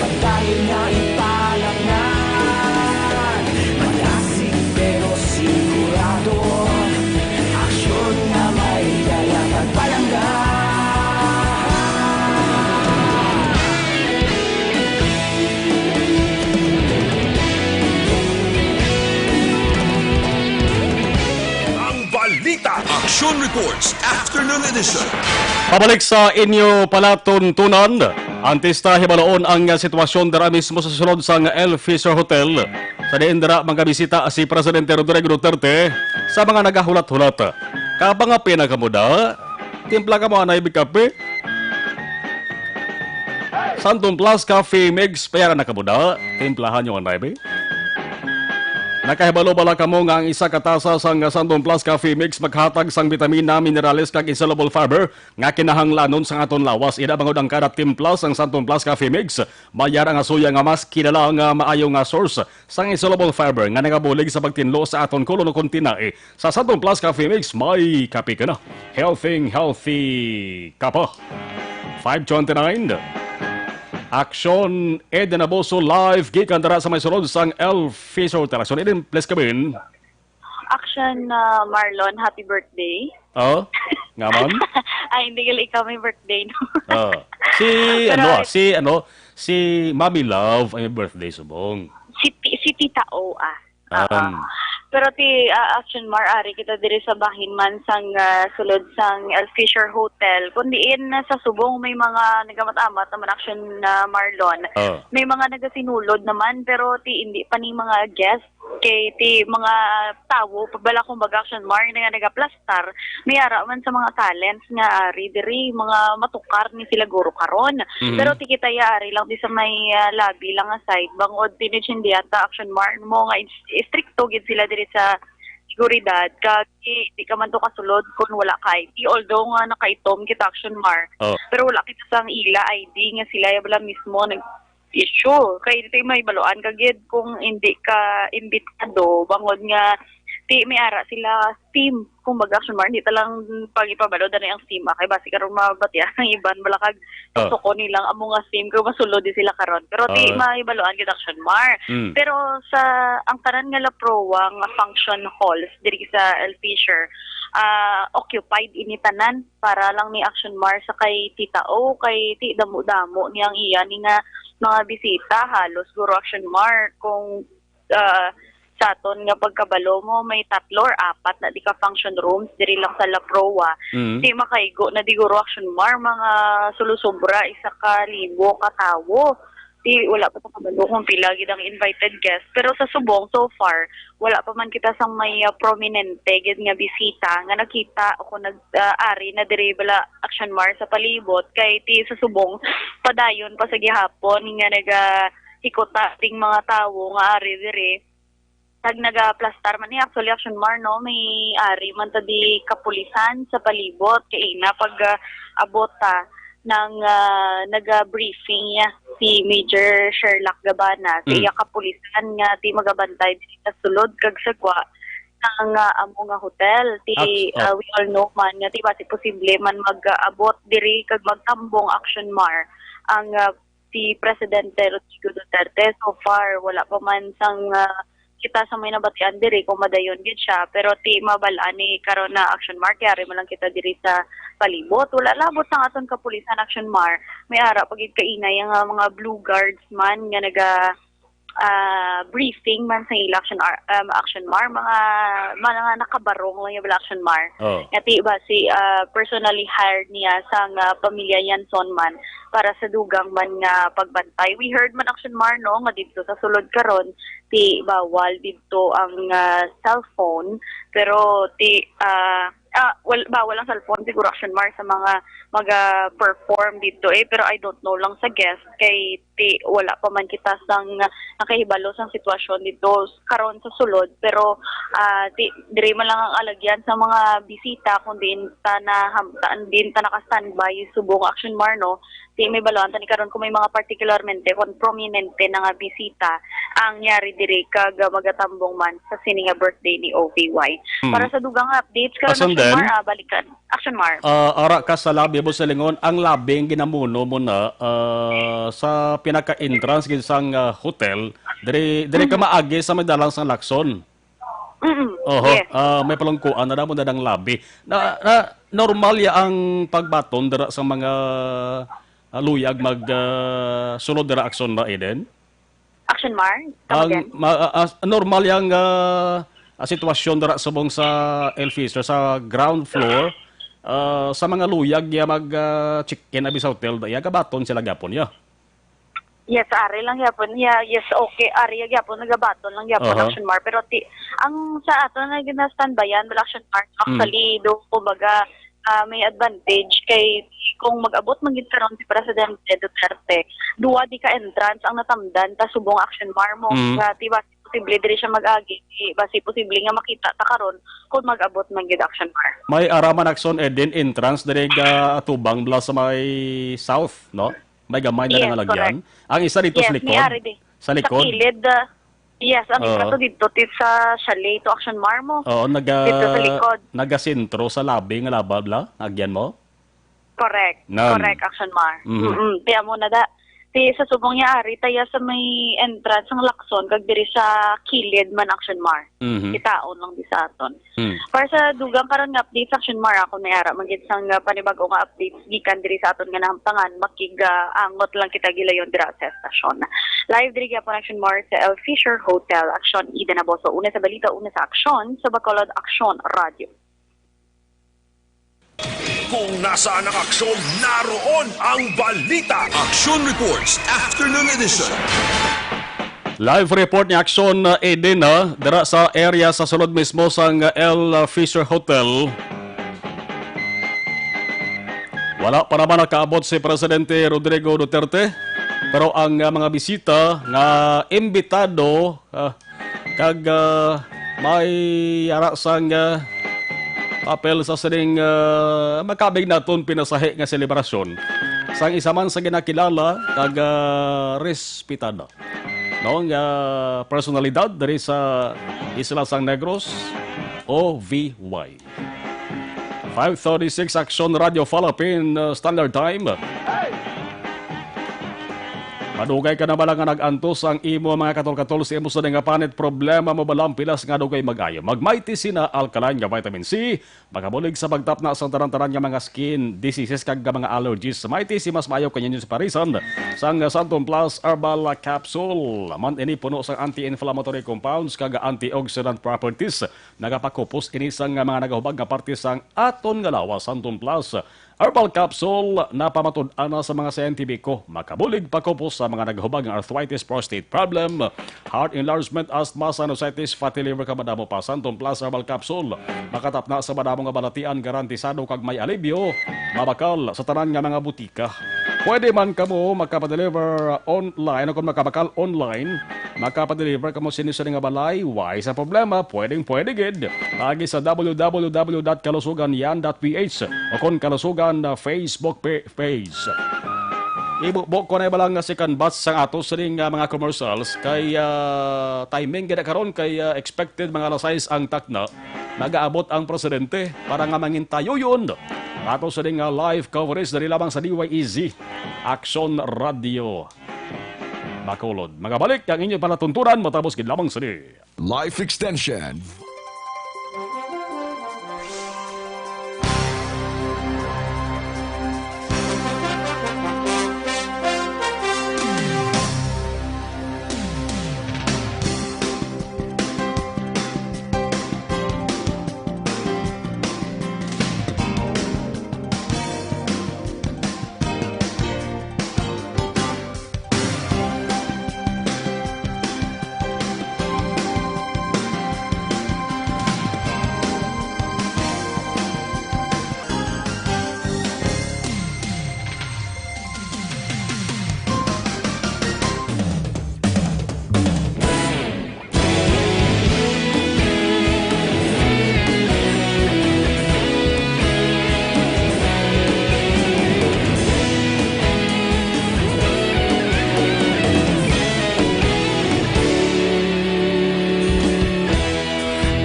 Padayon nga ipalapngan, malasig pero sigurado, aksyon nga may dala kag palangga. Ang Balita Action Reports Afternoon Edition. Pabalik sa inyo palatuntunan, antes ta hibaloon ang sitwasyon dira mismo sa sulod sang El Fisher Hotel, sa diin dira magabisita si Presidente Rodrigo Duterte sa mga nagahulat-hulat. Kapangape na kamo da? Timpla kamo anay big kape? Santon Plus Coffee Mix, payara na kamo da? Timplahan nyo anay, be. Nakahibalo bala kamo nga ang isa ka tasa sang Santon Plus Coffee Mix maghatag sang bitamina, minerales, kag insoluble fiber nga kinahanglanon sang aton lawas? Ina bangod ang kada timpla sang Santon Plus Coffee Mix, may ara nga suya nga mas kilala nga maayo nga source sang insoluble fiber nga nagabulig sa pagtinlo sa aton kolon ukon tinai. Sa Santon Plus Coffee Mix, may kape ka na. Healthy, healthy ka pa. Five twenty-nine. Aksyon, Eden Abuso live gikan dira sa may sulod sang El Fisher Hotel. Aksyon, Eden, please come in. Action, ah, Marlon, happy birthday. Oh, nga man? Ay, hindi gali ikaw may birthday, no? Oh. Si, Pero ano, ah, si, ano, si Mami Love ay may birthday subong. Si Ti-, si Tita O, ah. Oo. Um. Pero ti, ah, Action Mar, ari kita diri sa bahin man sang, ah, sulod sang El Fisher Hotel. Kun diin na sa subong may mga nagamat-amat naman, Action, ah, Marlon. Oh. May mga nagasinulod naman, pero ti, hindi pa ni mga guest Kay ti mga tawo, pabala, kumbaga, Action Mar, nga nagaplastar, may ara man sa mga talents nga ari diri, mga matukar ni sila guro karon. Mhm. Pero ti kita ya ari lang di sa may, ah, lobby lang nga side, bangod tinuchindihan ta, Action Mar, mo nga is-, istrikto gid sila diri sa seguridad, kag di, di ka man to kasulod kung wala ka I D. Although nga nakaitom kita, Action Mar, Oh. pero wala kita sang ila I D nga sila ya bala mismo nag-issue. Kay di may baluan ka gid kung hindi ka imbitado, bangod nga ti may ara sila SIM. Kumbaga, Action Mar, hindi ta lang pag ipabalo dani ang SIM, ah, kay basi karon mabatian ang iban bala kag Oh. suko nilang amo nga SIM kay masulod di sila karon. Pero ti Oh. may baluan gid, Action Mar. Mm. Pero sa, ang tanan nga Laproa nga function halls diri sa El Fisher, ah, occupied ini tanan para lang ni Action Mar sa kay Tita O, kay ti damo-damo ni ang iya ni nga mga bisita, halos guro, Action Mar, kung, ah, sa aton nga pagkabalo mo, may tatlo or apat na di ka function rooms diri lang sa Laproa. Mm. Ti makaigo na di guro, Action Mar, mga sulusubra isa ka libo ka tawo. Ti wala pa ta kabalo kung pila gid ang invited guest. Pero sa subong, so far, wala pa man kita sang may, ah, prominente gid nga bisita nga nakita o kung nag, ah, ari na diri bala, Action Mar, sa palibot. Kay ti sa subong, padayon pa sa gihapon nga nagahikuta ding mga tawo nga ari diri. Kag nagaplastar man ni, actually, Action Mar, no, may ari man ta di kapulisan sa palibot. Kay ina pag, ah, abot ta nang, ah, naga-briefing niya si Major Sherlock Gabana sa Hmm. iya kapulisan nga ti magabantay diri sa sulod kag sa gwa sang, ah, amo nga hotel. Ti, Aks-, oh. ah, we all know man nga ti basi posible man mag-abot diri kag magtambong, Action Mar, ang, ah, si Presidente Rodrigo Duterte. So far, wala pa man sang, ah, kita sa may nabatian diri kung madayon gid siya. Pero ti mabal-an ni karon na, Action Mar, kay ari man lang kita diri sa palibot. Wala labot sang aton kapulisan, Action Mar. May ara pa gid kainay nga mga Blue Guards man nga naga, ah, briefing man sa ila, Action Ar-, um, Action Mar, mga, mga nakabarong lang ya bala, Action Mar. Oh. Nga ti basi, ah, personally hired niya sang, ah, pamilya Yanson man para sa dugang man nga pagbantay. We heard man, Action Mar, no, nga didto sa sulod karon, ti bawal didto ang, ah, cellphone, pero ti, ah, ah, wal-, bawal ang cellphone siguro, Action Mar, sa mga maga-perform didto, eh, pero I don't know lang sa guest kay ti wala pa man kita sang nakahibalo sang sitwasyon didto karon sa sulod, pero, ah, ti, diri man lang ang alagyan sa mga bisita kung diin ta nahamtan, diin ta naka-standby subong, Action Mar, no? Ti may baluan ta ni karon kung may mga partikularmente, kung prominente na nga bisita ang yari diri kag, ah, magatambong man sa sini nga birthday ni O V Y. Hmm. Para sa dugang nga updates karon, Action Mar, ah, balikan. Action Mar. Ah, ara ka sa lobby mo sa lingon, ang lobby ang ginamuno mo na, ah, sa pinaka-entrance gid sang, ah, hotel, diri, diri ka Mhm. maagi sa may dalang sang Lacson. Mm-mm. Oho, Yes. ah, may palungkuan na damo na dang lobby. Na, na, normal ya ang pagbaton dira sa mga, ah, luyag mag, ah, sulod dira, Action Mar, Eden? Action Mar? Come Ang again? ma-, ah, ah, normal yang, ah, ah, sitwasyon dira subong sa El Fisher sa ground floor, ah, sa mga luyag ya mag, ah, check-in abi sa hotel, ya gabaton sila gapon ya. Yes, ari lang gyapon. Yeah, yes, okay. Ari gyapon, nagabaton lang gyapon, Aha. Action Mar. Pero ti, ang sa ato na gina-standbyan, wala, Action Mar. Mm. Actually, do, kumbaga, ah, may advantage kay kung mag-abot man gid karon si Presidente Duterte, duwa di ka entrance ang natamdan ta subong, Action Mar, mo Mm. nga ti basi posible diri siya mag-agi, ti basi posible nga makita ta karon kung mag-abot man gid, Action Mar. May ara man, Action Eden, entrance diri ga atubang bala sa may south, no? May gamay na Yes, nga lagyan. correct. Ang isa dito sa Yes, may likod. ari di. Sa Sa likod. kilid, ah, yes, ang isa Oo. to dito, ti sa chalet to, Action Mar, mo. Oo, naga-, Dito sa likod. nagasentro sa lobby nga laba, bla? Agyan mo? Correct. Nan. Correct, Action Mar. Mhm. Mm-mm. Kaya mo na da. Ti sa subong niya, ari ta ya sa may entrance ng Lacson, kag diri sa kilid man, Action Mar. Mhm. Kitaon lang di sa aton. Hmm. Para sa dugang karon nga updates, Action Mar, ako may ara man gid sang, ah, panibago nga updates gikan diri sa aton nga nahamtangan, makig, ah, angot lang kita gilayon dira sa estasyon. Live diri gyapon, Action Mar, sa El Fisher Hotel. Action, Eden Aboso, una sa balita, una sa aksyon, sa Bacolod Aksyon Radio. Kung nasaan ang aksyon, naroon ang balita. Action Reports, Afternoon Edition. Live report ni Action, uh, Eden, ha, dira sa area sa sulod mismo sang, uh, El Fisher Hotel. Wala pa naman nakaabot si Presidente Rodrigo Duterte, pero ang, uh, mga bisita nga imbitado, uh, kag, uh, may ara sang, uh, papel sa sining, uh, makabig naton pinasahi nga selebrasyon sang isa man sa ginakilala kag, uh, respetada no, nga personalidad diri sa Isla sang Negros, O V Y. Five thirty-six, Action Radio Philippine, uh, Standard Time. Madugay ka na bala nga nag-antos ang imo mga katol-katol sa imo sa nga panit? Problema mo bala ang pilas nga dugay mag-ayo? Mag Mighty Sina Alkaline nga vitamin C, makabulig sa pagtapna sang tanan-tanan nga mga skin diseases kag nga mga allergies. Mighty C mas maayo kaniya sa parisan sang Santon Plus Herbal Capsule. Man ini puno sang anti-inflammatory compounds kag antioxidant properties. Nagapakupos ini sang mga nagahubag nga parte sang aton nga lawas. Santon Plus Herbal Capsule, napamatud-an na sa mga siyentipiko, makabulig pakupos sa mga nagahubag nga arthritis, prostate problem, heart enlargement, asthma, sinusitis, fatty liver, kag madamo pa. Santon Plus Herbal Capsule, makatapna sa madamo nga balatian, garantisado kag may alibyo, mabakal sa tanan nga mga butika. Pwede man kamo makapadeliver online o kung makabakal online, makapadeliver kamo sini sa nga balay, way sa problema, pwedeng pwede gid. Agi sa w w w dot kalusugan yan dot p h o kon Kalusugan na Facebook pa-, page. Ibubo ko na bala nga second batch sang ato sining, ah, mga commercials kay, ah, timing gid karon kay, ah, expected mga alas sais ang takna. Nagaabot ang presidente para nga mangin tayo yun. Ato sining, ah, live coverage diri lamang sa D Y E Z Action Radio Bacolod. Magabalik ang inyong palatuntunan matapos gid lamang sini. Life Extension.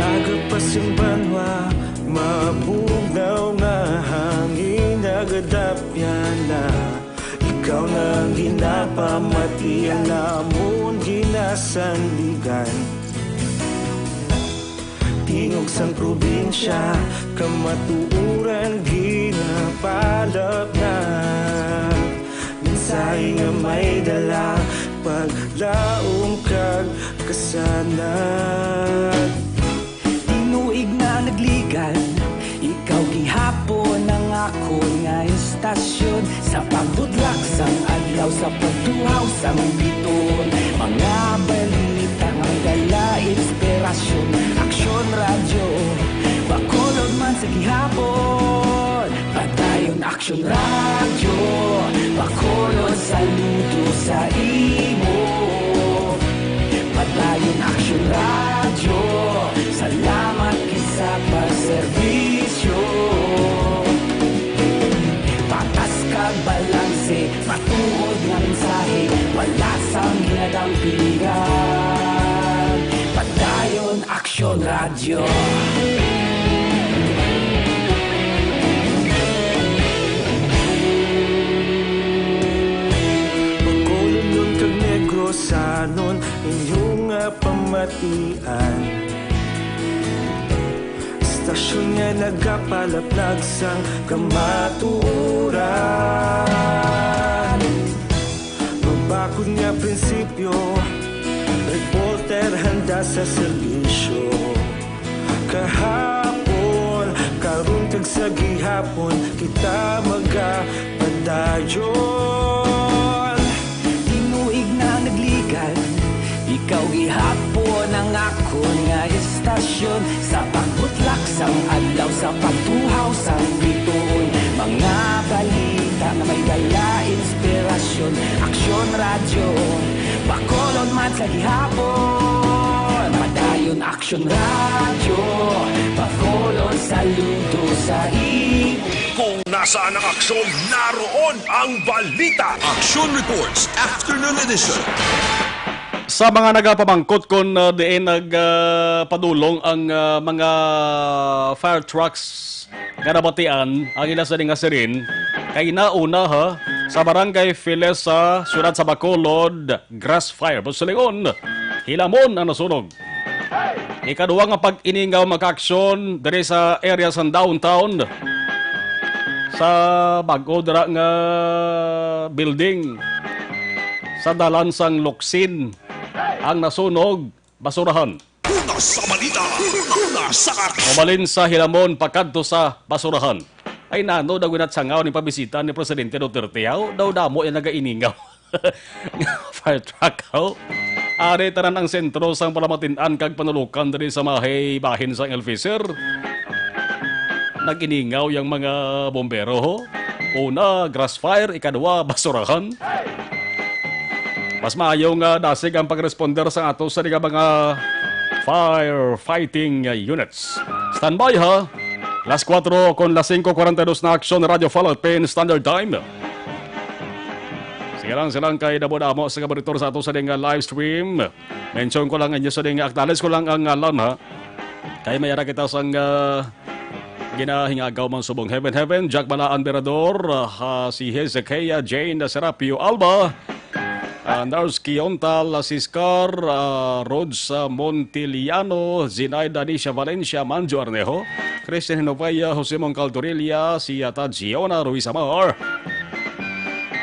Aga pa sing banwa, mabugnaw nga hangin nagadapyan na. Ikaw na ang ginapamatian namon ginasandigan. Tingog sang probinsya, kamatuoran ginapalapnag. Mensahe nga may dala, paglaom kag kasanag. Tinuig na nagligan, ikaw gihapon ang akon nga istasyon. Sa pagbudlak sang adlaw, sa pagtuhaw sang biton, mga balita nga dala inspirasyon. Aksyon Radyo Bacolod man sa gihapon. Padayon Aksyon Radyo Bacolod, saludo sa imo. Padayon Aksyon Radyo, salamat gid sa pagserbisyo. Patas kag balanse, matuod nga mensahe, wala sang ginadampigan. Padayon Aksyon Radyo. Bacolodnon kag Negrosanon, inyo nga pamatian. Istasyon nga nagapalaplag sang kamatuoran. Mabakod nga prinsipyo, reporter handa sa serbisyo. Kahapon, karon kag sa gihapon, kita magapadayon. Tinuig na nagligan, Ikaw gihapon ang akon nga estasyon, sa pagbutlak sang adlaw, sa pagtuhaw sang bituon, mga balita nga may dala inspirasyon. Aksyon Radyo, Bacolod man sa gihapon. Padayon Aksyon Radyo, Bacolod saludo sa imo. Kung nasaan ang aksyon, naroon ang balita. Action Reports, Afternoon Edition. Sa mga nagapamangkot kung, uh, diin nag, uh, padulong ang, uh, mga fire trucks nga nabatian ang ila sa nga siren, kay nauna, ha, sa Barangay Files sa siyudad sa Bacolod, grass fire. Busilingon, hilamon ang nasunog. Ikaduha nga pag-iningaw, mga kaaksyon, diri sa area sa downtown, sa bag-o dira nga building sa dalan sang Locsin, ang nasunog, basurahan. Una sa balita, una sa aksyon. Umalin sa hilamon pakadto sa basurahan. Ay, nano daw ginatsangaw ni pabisita ni Presidente Duterte, haw? Daw damo yung nagainingaw. Fire truck, haw? Ari tanan ang sentro sang palamatian kag panulukan diri sa mahay bahin sang Elviser. Nag-iningaw yang mga bombero, ho. Una, grass fire, ikadwa, basurahan. Mas maayo nga dasig ang pag-responder sa ato sa mga firefighting units. Standby, ha. Las kuwatro kon las singko kuwarenta y dos na, Aksyon Radyo Philippine Standard Time. Sige lang, silang kay damo-damo sa kabaritor sa ato sa ding, ah, live stream. Mention ko lang inyo sa ding, acknowledge ko lang ang ngalan, ha. Kay may ara kita sang, ah, ginahingagaw man subong. Heaven, Heaven, Jack Balaan Berador, ah, si Hezekiah Jane Serapio Alba, ah, Nars Kiontal Siscar, ah, Rods, ah, Montiliano, Zinaida Nisha Valencia, Manjo Arnejo, Christian Hinovea, Jose Mongcal Torilla, si Ata Giona Ruiz Amar.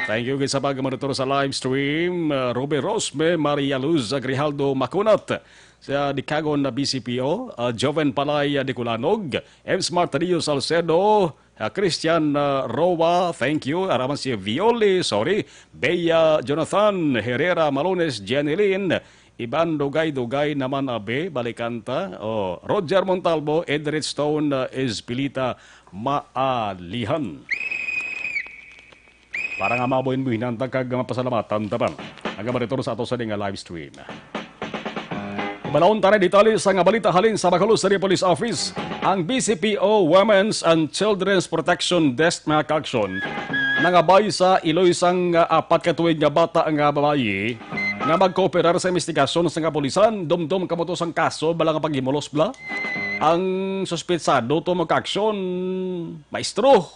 Thank you gid sa pagmonitor sa live stream. Ah, Ruby Rosme, Maria Luz Grijaldo Macunat, sa Dikagon na B C P O, ah, Joven Palay, ah, Diculanog, M Smart Rio Salcedo, ah, Christian, ah, Roa, thank you. Araman si Violi, sorry, Bea Jonathan, Herrera Malones, Jenny Lynn, Iban Dugay-Dugay naman, Abe, Balikanta, oh, Roger Montalvo, Edrit Stone, ah, Espilita, Maalihan. Para nga mabuhin-buhinan ta kag mapasalamatan ta pa ang monitor sa ato sa nga live stream. Balahon ta na detalye sa nga balita halin sa Bacolod City Police Office. Ang B C P O Women's and Children's Protection Desk, mga kaaksyon, nangabay sa iloy sang, ah, apat ka tuig nga bata nga babayi nga magkooperar sa investigasyon sa kapulisan. Dumdum kamo to sang kaso bala nga paghimulos bala. Ang suspetsado to, mga kaaksyon, maestro.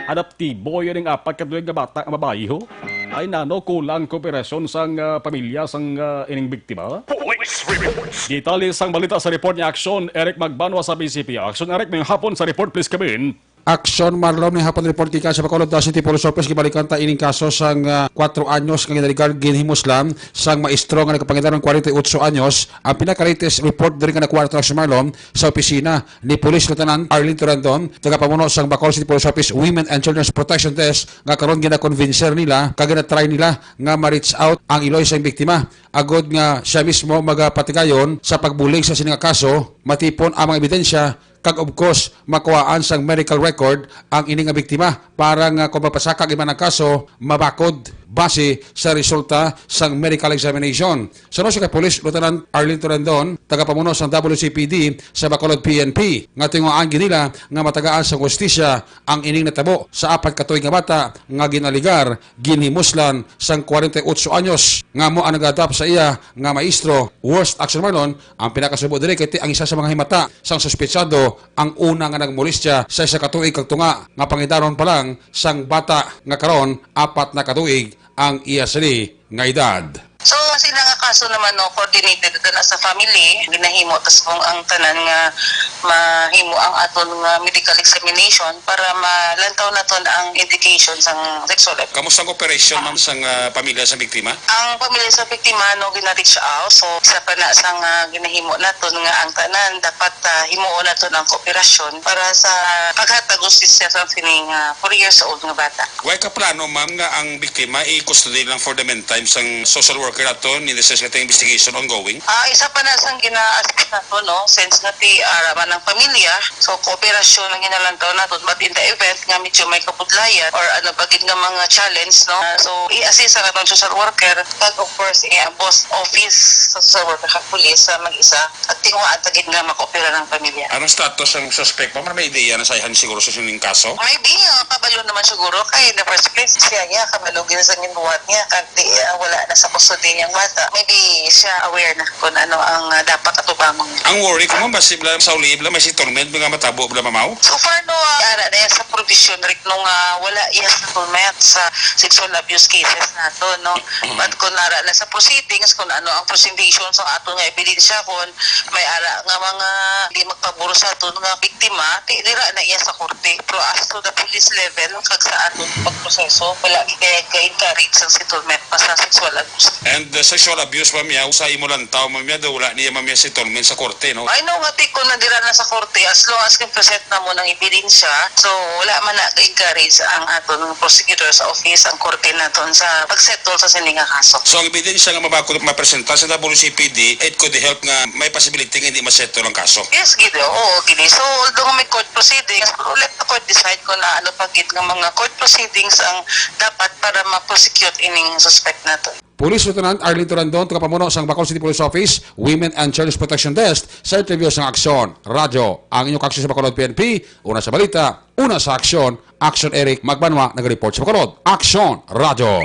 Adoptibo yun ang apat ka tuig nga bata nga babayi, ho. Ay nano, kulang kooperasyon sang, ah, pamilya sang, ah, ining biktima. Police reports. Detalye sang balita sa report ni Aksyon Eric Magbanwa sa B C P. Aksyon Eric, may hapon sa report, please come in. Aksyon Marlon, may hapon report gikan sa Bacolod City Police Office. Gibalikan ta ining kaso sang, ah, kwatro anyos nga ginaligar ginhimuslan sang maestro nga nagapangedar kwarenta y ocho anyos. Ang pinaka-latest report diri nga nakuha naton, Aksyon Marlon, sa opisina ni Police Lieutenant Arlene Torandon, tagapamuno sang Bacolod City Police Office Women and Children's Protection Desk, nga karon ginakonvinser nila kag ginatry nila nga ma-reach out ang iloy sang biktima, agod nga sia mismo magapatigayon sa pagbulig sa sini nga kaso, matipon ang mga ebidensya, kag of course, makuhaan sang medical record ang ini nga biktima para nga kung magpasaka iban ang kaso, mabakod base sa resulta sang medical examination. Suno sa kay Police Lieutenant Arlene Torandon, tagapamuno sang W C P D sa Bacolod P N P, nga tinguhaan gid nila nga matagaan sang hustisya ang ining natabo sa apat ka tuig nga bata nga ginaligar ginhimuslan sang kwarenta y ocho anyos nga amo ang nag-adopt sa iya nga maestro. Worst, Aksyon Marlon, ang pinakasubo diri kay ti ang isa sa mga himata sang suspetsado ang una nga nagmolestya sa isa ka tuig kag tunga nga pangidaron pa lang sang bata nga karon apat na ka tuig ang iya sini nga edad. So, sila nga kaso naman, no, coordinated ito na sa family, ginahimo tas kung ang tanan nga mahimo ang aton nga medical examination para malantaw naton ang indication sang sexual. Kamusta ang operation, ma'am, sang, ah, pamilya sa biktima? Ang pamilya sa biktima, no, gina-reach out. So, sa pana sang, ah, ginahimo naton nga ang tanan dapat, ah, himuon naton ang kooperasyon para sa paghatag hustisya sa sining, ah, four years old nga bata. Way ka plano, ma'am, nga ang biktima i-custody lang for the meantime sang social worker ato in the sense nga investigation ongoing? Ah, isa pa na sang gina-assess nato, no, since nga ti ara man ang pamilya, so kooperasyon ang ginalantaw nato, but in the event nga medyo may kabudlayan or ano pa gid nga mga challenge, no, ah, so i-assist ang atong social worker, kag of course, eh, ang boss office sa social worker kag police sa mag-isa, at tinguhaan ta gid nga makaopera ng pamilya. Anong status ang suspect, ma'am? May ideya na sa ihan siguro sa sining kaso? Maybe, ah, kabalo naman siguro kay in the first place, siya niya, kabalo gid sa ginbuhat niya, kag di, ah, wala na sa custody niyang bata. Maybe siya aware na kung ano ang, ah, dapat atubangon niya. Ang worry ko, ma'am, basi bala sa uli, bala may settlement, mga matabo, bala mamaw? So far, no, ah, ara na yan sa provision, Rick, nung, ah, wala iya settlement sa sexual abuse cases nato, no? But kung ara na sa proceedings, kung ano ang presentation sa ato nga ebidensya, kung may ara nga mga di magpabor sa aton nga biktima, ti dira na iya sa korte. Pero as to the police level, kag sa aton pagproseso, wala gid kaya ka-encourage ang settlement pa sa sexual abuse. And the sexual abuse, ma'am, ya, sa imo lantaw, ma'am, ya, daw wala niya, ma'am, ya, settlement sa korte, no? I know nga, ti, kung nadira na sa korte, as long as kung present na mo ng ebidensya, so wala man na encourage ang aton prosecutor sa office, ang korte naton sa pag-settle sa sini nga kaso. So, ang ebidensya nga mabakod mapresenta sa W C P D, it could help nga may possibility nga hindi ma-settle ang kaso. Yes, gid, oo, gid. So, although may court proceedings, let the court decide kung ano pa gid nga mga court proceedings ang dapat para ma-prosecute ining suspect naton. Police Lieutenant Arlene Torandon, tagapamuno sang Bacolod City Police Office Women and Children's Protection Desk, sa interview sang Aksyon Radyo. Ang inyong kaaksyon sa Bacolod P N P, una sa balita, una sa aksyon. Aksyon Eric Magbanwa, nag-report sa Bacolod. Aksyon Radyo.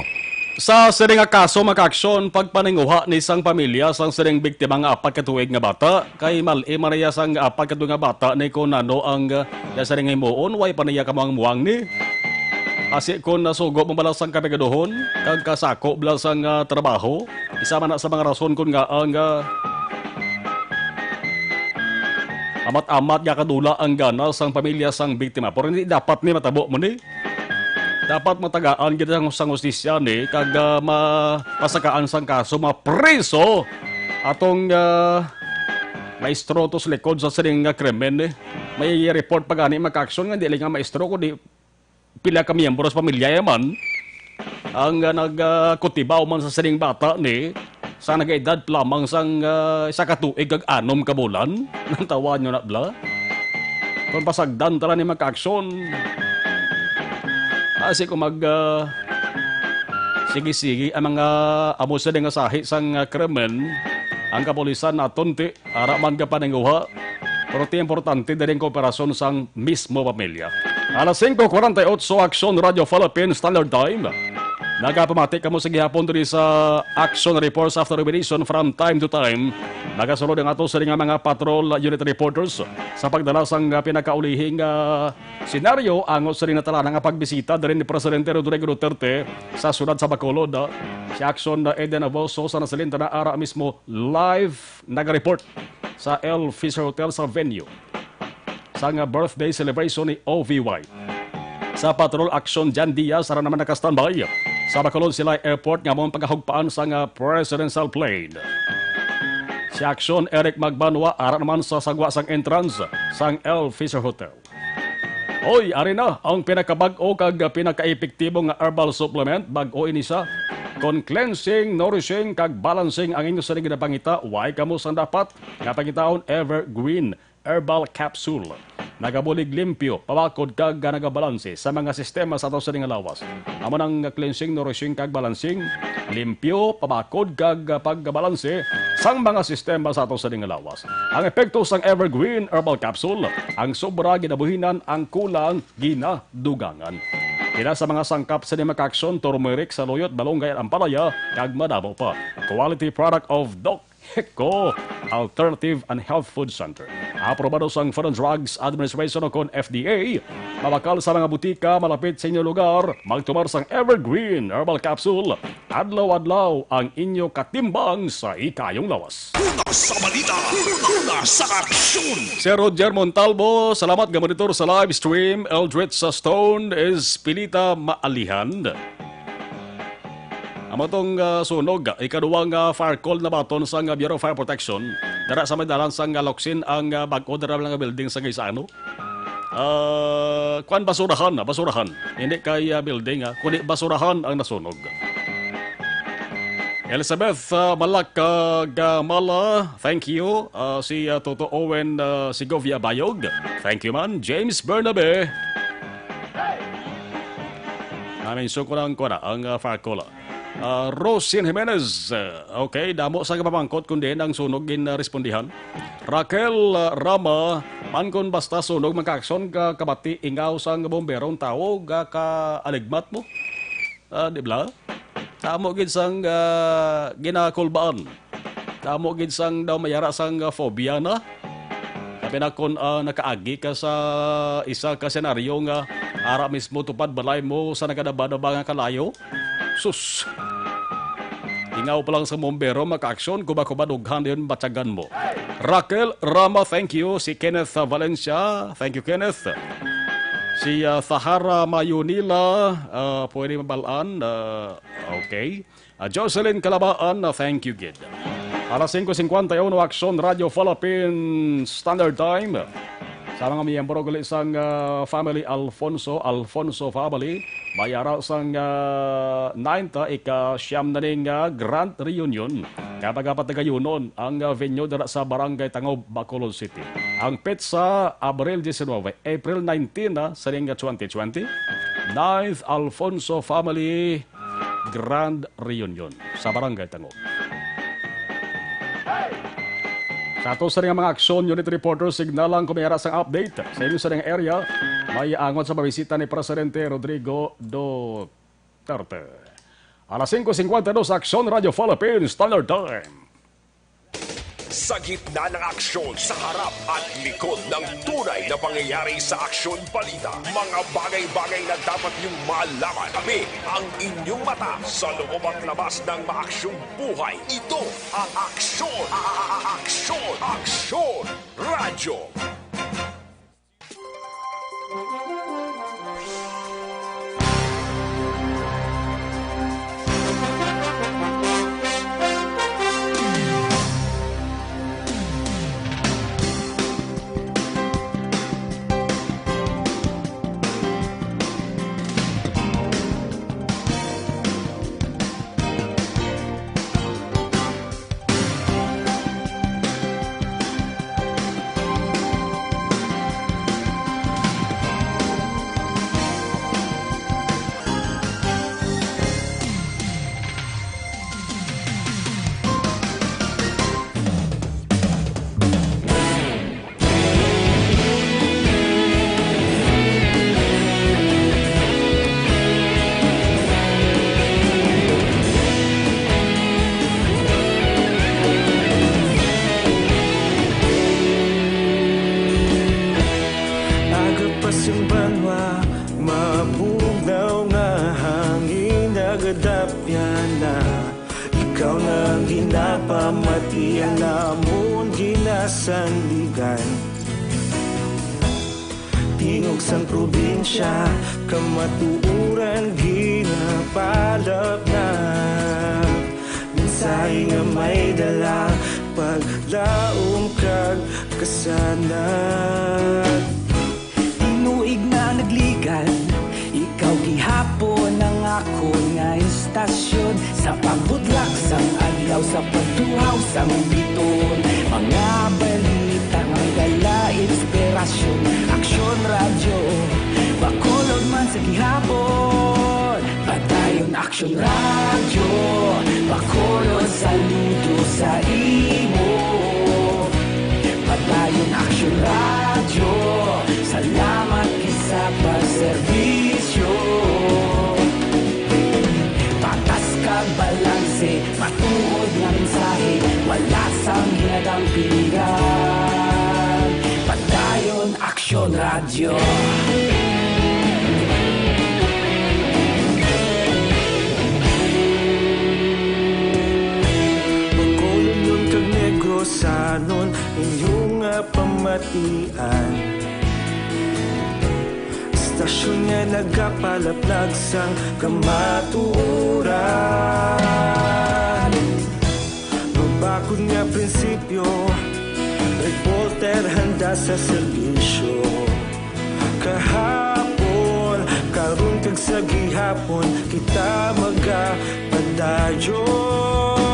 Sa sini nga kaso, mga kaaksyon, pagpaninguha ni sang pamilya sang sining biktima nga apat ka tuig nga bata, kay mal-i man niya sang apat ka tuig nga bata ni kun ano ang, ah, iya sining himuon, way pa niya kamuang-muang ni. Asi kon nasugo mo bala sang kapigaduhon, kag kasako bala sang, ah, trabaho, isa man na sa mga rason kon ngaa nga amat-amat nga kadula ang gana sang pamilya sang biktima. Pero hindi dapat ni matabo mo ni. Dapat matagaan gid ang sang hustisya ni, kag, ah, ma-, pasakaan sang kaso, mapriso atong, ah, maestro to sa likod sa sining nga krimen ni. May report pa gani, mga kaaksyon, nga dili nga maestro, kundi pila ka miyembro sa pamilya ya man ang, ah, nag, ah, kutibaw man sa sining bata ni sa nagaedad pa lamang sang, ah, isa ka tuig kag anom ka bulan. Natawa nyo na bala? Kung pasagdan tala ni, mga kaaksyon, asi ko mag, ah, sige-sige ang mga amo sini nga sahi sang, ah, krimen, ang kapulisan naton ti ara man ka paninguha, pero ti importante diri ang kooperasyon sang mismo pamilya. Alas singko kuwarenta y otso, Aksyon Radyo Philippine Standard Time. Nagapamati kamo sa gihapon diri sa Action Reports after Operation from time to time. Nagasulod ang ato sini nga mga patrol unit reporters sa pagdala sang pinakaulihing, ah, senaryo angot sa rin natalana nga pagbisita diri ni Presidente Rodrigo Duterte sa siyudad sa Bacolod. Si Action Eden Aboso sa nasalinta na ara mismo live naga-report sa El Fisher Hotel sa venue sang birthday celebration ni O V Y. Sa Patrol Action, Jan Diaz, ara naman naka-standby sa Bacolod Silay Airport nga mong pagkahugpaan sang presidential plane. Si Action Eric Magbanwa, ara naman sa sagwa sang entrance sang El Fisher Hotel. Oy, ari na ang pinakabag-o kag pinakaepektibo nga herbal supplement. Bag-o ini siya. Kon cleansing, nourishing, kag balancing ang inyo sining ginapangita, way kamo sang dapat nga pangitaon Evergreen Herbal Capsule. Nagabulig limpyo, pabakod, kag nagabalanse sa mga sistema sa ato sining lawas. Amo nang cleansing, nourishing, kag balancing, limpyo, pabakod, kag pagbalanse sang mga sistema sa ato sining lawas. Ang epekto sang Evergreen Herbal Capsule, ang sobra ginabuhinan, ang kulang ginadugangan. Kina sa mga sangkap sa mga kaaksyon, turmeric, saluyot, malunggay, ampalaya, kag madamo pa. Quality product of Doc Heco Alternative and Health Food Center. Aprobado sang Food and Drugs Administration o kon F D A. Mabakal sa mga butika malapit sa inyo lugar. Magtumar sang Evergreen Herbal Capsule. Adlaw-adlaw ang inyo katimbang sa ikayong lawas. Una sa balita, una sa aksyon. Si Roger Montalvo, salamat nga monitor sa live stream. Eldritch sa Stone is Pilita Maalihan. Amo tong, ah, sunog, ikaduwang, ah, fire call na baton sang, ah, Bureau of Fire Protection. Dara sa may dalan sang, ah, Locsin ang, ah, bag-o dara lang nga building sa Gaisano. Ah, kwan, basurahan, ah, basurahan. Hindi kay, ah, building, ah, kundi basurahan ang nasunog. Elizabeth, ah, Malak, ah, Gamala, thank you. Ah, si, ah, Toto Owen, ah, Segovia Bayog, thank you man. James Bernabe. Namin suko lang ko na ang, ah, Fakol. Ah, Rosin Jimenez, ah, okay, damo sa kapamangkot kundi ang sunog gin, ah, respondihan. Raquel, ah, Rama, man kon basta sunog, magkaaksyon ka, kabati, ingaw sang bomberong tawo, ga ka aligmat mo. Ah, di ba? Tamo gid sang, ah, ginakulbaan. Tamo gid sang daw mayara sang, ah, phobia na. Labi na kon, ah, nakaagi ka sa isa ka senaryo nga ara mismo tupad balay mo sa nagadaba-daba nga kalayo. Sus! Ingaw pa lang sa bombero, makaaksyon, kuba-kuba, dughan yun, batyagan mo. Raquel Rama, thank you. Si Kenneth, ah, Valencia, thank you, Kenneth. Si, ah, Sahara Mayunila, ah, pwede mabalaan, ah, okay. Ah, Jocelyn Kalabaan, ah, thank you, gid. Alas singko cincuenta y uno, Aksyon Radio Philippine Standard Time. Sa mga miyembro gali sang, ah, family Alfonso, Alfonso family, may ara sang, ah, ninety, ika-siyam na ning, ah, Grand Reunion. Kapag apat na gayunon ang, ah, venue dira sa Barangay Tangob, Bacolod City. Ang petsa, Abril diecinuebe, April nineteen, ah, sa ning twenty twenty. Ninth Alfonso Family Grand Reunion sa Barangay Tangob. Sa ato sa nga mga aksyon, unit reporter, signal lang kung may ara sang update sa inyo sa nga area. May angot sa pabisita ni Presidente Rodrigo Duterte. Alas singko cincuenta y dos, Aksyon Radio Philippines Standard Time. Sa gitna ng aksyon, sa harap at likod ng tunay na pangyayari sa Aksyon Balita, mga bagay-bagay na dapat niyong malaman. Kami ang inyong mata sa loob at labas ng maaksyong buhay. Ito ang Aksyon, a-, a-, a-, Aksyon, Aksyon Radyo. Aga pa sing banwa, mabugnaw nga hangin nagadapyan na. Ikaw na ang ginapamatian namon ginasandigan. Tingog sang probinsya, kamatuoran ginapalapnap. Mensahe nga may dala, paglaom kag kasanag. Tinuig na nagligan, ikaw gihapon ang akon nga istasyon. Sa pagbudlak sang adlaw, sa pagtuhaw sang biton, mga balita nga dala inspirasyon. Aksyon Radyo, Bacolod man sa gihapon. Padayon Aksyon Radyo, Bacolod, saludo sa imo. Padayon Aksyon Radyo, salamat sa pagserbisyo. Patas kag balanse, matuod nga mensahe, wala sang ginadampigan. Padayon Aksyon Radyo. Bacolodnon kag Negrosanon, inyo nga pamatian. Istasyon nga nagapalaplag sang kamatuoran. Mabakod nga prinsipyo, reporter handa sa serbisyo. Kahapon, karon kag sa gihapon, kita magapadayon.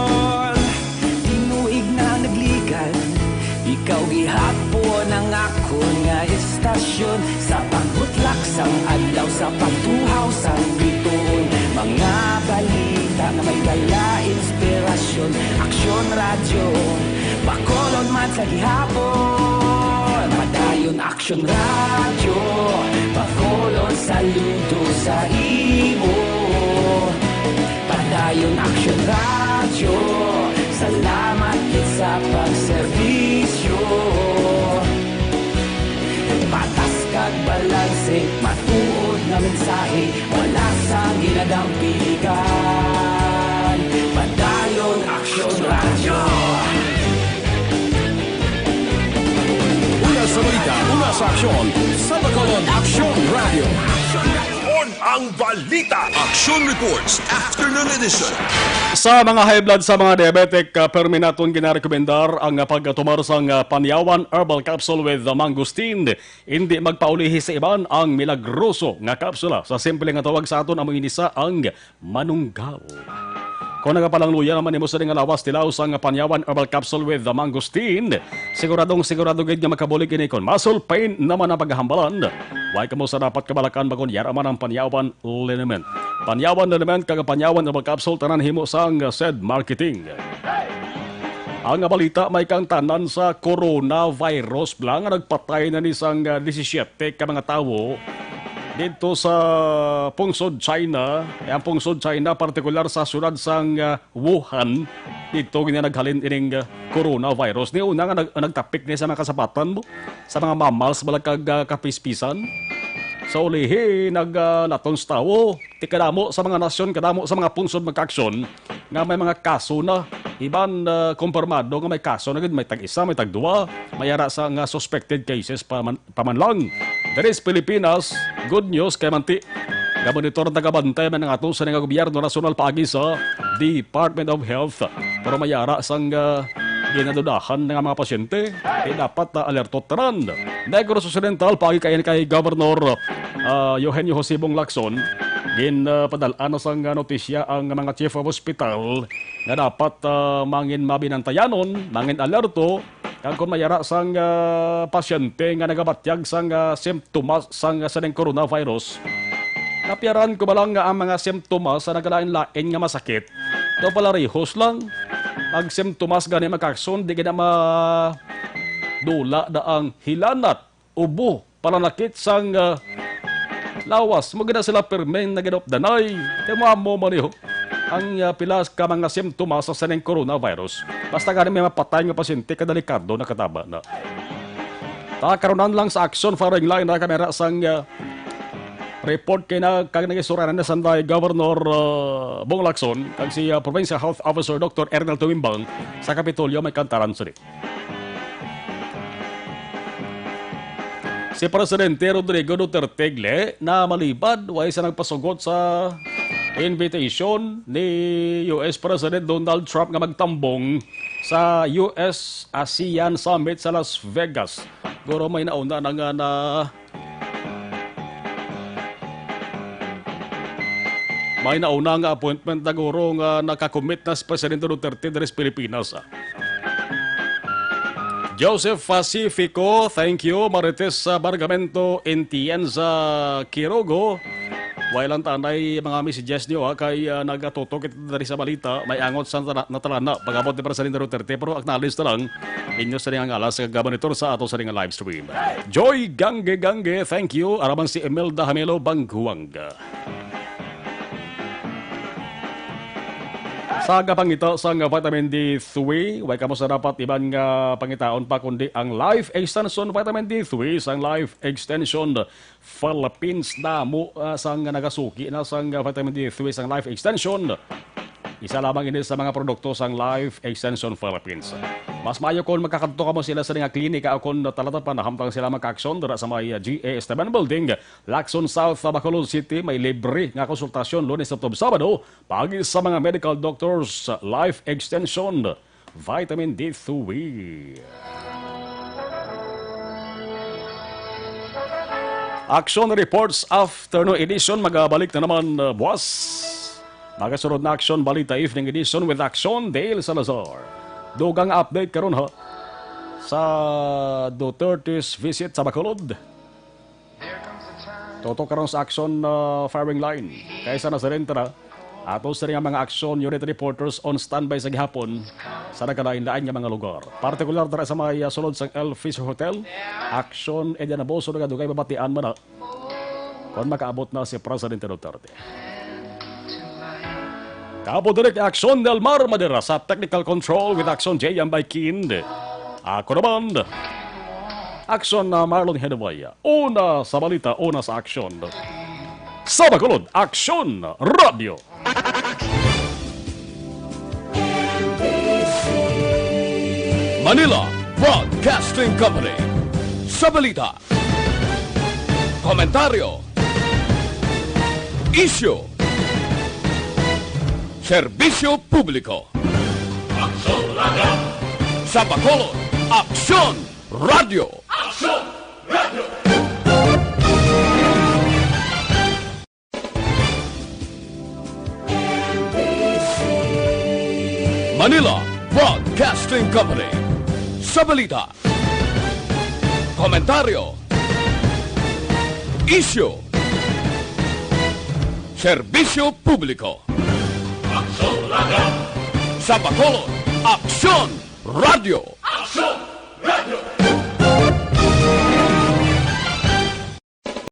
Ikaw gihapon ang akon nga istasyon, sa pagbutlak sang adlaw, sa pagtuhaw sang bituon. Mga balita nga may dala inspirasyon. Aksyon Radyo, Bacolod man sa gihapon. Padayon Aksyon Radyo, Bacolod, saludo sa imo. Padayon Aksyon Radyo, salamat gid sa pagserbisyo. Patas kag balanse, matuod nga mensahe, wala sang ginadampigan. Padayon Aksyon Radyo. Una sa balita, una sa aksyon, sa Bacolod Aksyon Radyo. On ang balita. Action Reports, Afternoon Edition. Sa mga high blood, sa mga diabetic, ah, permi naton ginarekomendar ang, ah, pagtumar sang, ah, Panyawan Herbal Capsule with, ah, Mangosteen. Hindi magpaulihi sa iban ang milagroso nga kapsula. Sa simple nga tawag sa aton, amo ini sa ang manunggal. Kung nagapalangluya naman nimo sa nga lawas, tilaw sang Panyawan Herbal Capsule with the Mangosteen, siguradong sigurado gid nga makabulig ini kon muscle pain naman ang paghambalan. Way kamo sa dapat kabalakan, bakon yara man ang Panyawan Liniment. Panyawan Liniment kag Panyawan Herbal Capsule, tanan himo sang said Marketing. Ang balita may kang tanan sa coronavirus bala nga nagpatay na ni sang, ah, disisyete ka mga tawo didto sa pungsod China. Eh, ang pungsod China, partikular sa syudad sang, ah, Wuhan, didto gid naghalin ining, ah, coronavirus. Ni una nga nag-, nagtapik ni sa mga kasapatan mo, sa mga mamals, bala kag, ah, kapispisan. Sa ulihi, nag, ah, latons tawo. Ti kadamo sa mga nasyon, kadamo sa mga pungsod magkaaksyon nga may mga kaso na. Iban, ah, kumpirmado nga may kaso na gid, may tag-isa, may tagduwa, may ara sa nga suspected cases pa man, pa man lang. Diri sa Pilipinas, good news kay manti, gabonitor, tagabantay man ang ato sa nga gobyerno nasyonal paagi sa Department of Health. Pero may ara sang, ah, ginadudahan nga mga pasyente, kay dapat, ah, alerto tanan. Negros Occidental, paagi kay, kay Governor, ah, Eugenio Jose Bong Lacson, gin, ah, padal-an na sang, ah, notisya ang mga chief of hospital nga dapat, ah, mangin mabinantayanon, mangin alerto, kag kon may ara sang, ah, pasyente nga nagabatyag sang, ah, simptomas sang, ah, sining coronavirus. Napiaran ko ba lang nga ang mga simptomas sa nagalain-lain nga masakit daw palarehos lang? Ang simptomas gani magkakson, di gid na madula na ang hilanat, ubo, pananakit sang, ah, lawas. Mo gid na sila pirmeng naginupdanay. Kay mo amo man niyo ang, ah, pila ka mga simptomas sa sining coronavirus. Basta gani may mapatay nga pasyente, kadelikado na, kataba na. Ta karunan lang sa aksyon, firing line na kamera sang, ah, report kay na kag nagisuranan na sanday Governor, ah, Bong Lacson kag si, ah, Provincial Health Officer Doctor Ernel Tumimbang sa Kapitolyo may kantaran sini. Si Presidente Rodrigo Duterte gle na malibad, way sa nagpasugot sa invitation ni U S President Donald Trump nga magtambong sa U S ASEAN Summit sa Las Vegas. Guro may nauna na nga na May nauna nga appointment na guro nga nakakommit na si Presidente Duterte diri sa Pilipinas, ah. Joseph Pacifico, thank you. Marites, ah, Bargamento, Entienza Quirogo. Way lang tanay mga messages niyo, ha, kay, ah, nagatutok kita diri sa balita. May angot sa natala-, natalana pag-abot ni Presidente Duterte, pero acknowledge na lang ninyo sa ning ngalan sa kag-monitor sa ato sa ning live stream. Joy Gangge Gangge, thank you. Araman si Imelda Hamelo Bangkuang. Sa kapangita sang vitamin D three, way kamo sa dapat iban nga pangitaon pa kundi ang Life Extension Vitamin D three sang Life Extension Philippines. Damo, ah, sang nagasuki na sang vitamin D three sang Life Extension. Isa lamang ini sa mga produkto sang Life Extension Philippines. Mas maayo kon makakadto kamo sila sa mga klinika o kon talatapan, hamtang sila makaaksyon dira sa may, ah, G A Esteban Building, Lacson South, Bacolod City. May libre nga konsultasyon Lunes hangtod Sabado, paagi sa mga medical doctors. Life Extension, Vitamin D three. Action Reports Afternoon Edition, magabalik na naman, uh, buwas. Magasunod na Action Balita Evening Edition with Action Dale Salazar. Dugang update karon, ha. sa Duterte's visit sa Bacolod. Tutok karon sa aksyon, ah, firing line. Kay sa nasidente na, ato sini nga mga aksyon unit reporters on standby sa gihapon sa nagkalain-lain nga mga lugar. Partikular dira sa may, ah, sulod sang El Fisher Hotel, aksyon, eh, di na buso nga dugay mabatian man na kon makaabot na si Presidente Duterte. Kapo diri kay Aksyon Nelmar Madera sa technical control with Aksyon J M by Kind. Ako naman, Aksyon na Marlon Henevaya. Una sa balita, una sa aksyon. Sa Bacolod, Aksyon Radyo. Manila Broadcasting Company. Sa balita, komentaryo, isyu, serbisyo publiko. Aksyon Radyo. Sa Bacolod, Aksyon Radyo. Aksyon Radyo. Manila Broadcasting Company. Sa balita, komentaryo, isyu, serbisyo publiko. Aksyon Radyo. Sa Bacolod, Aksyon Radyo.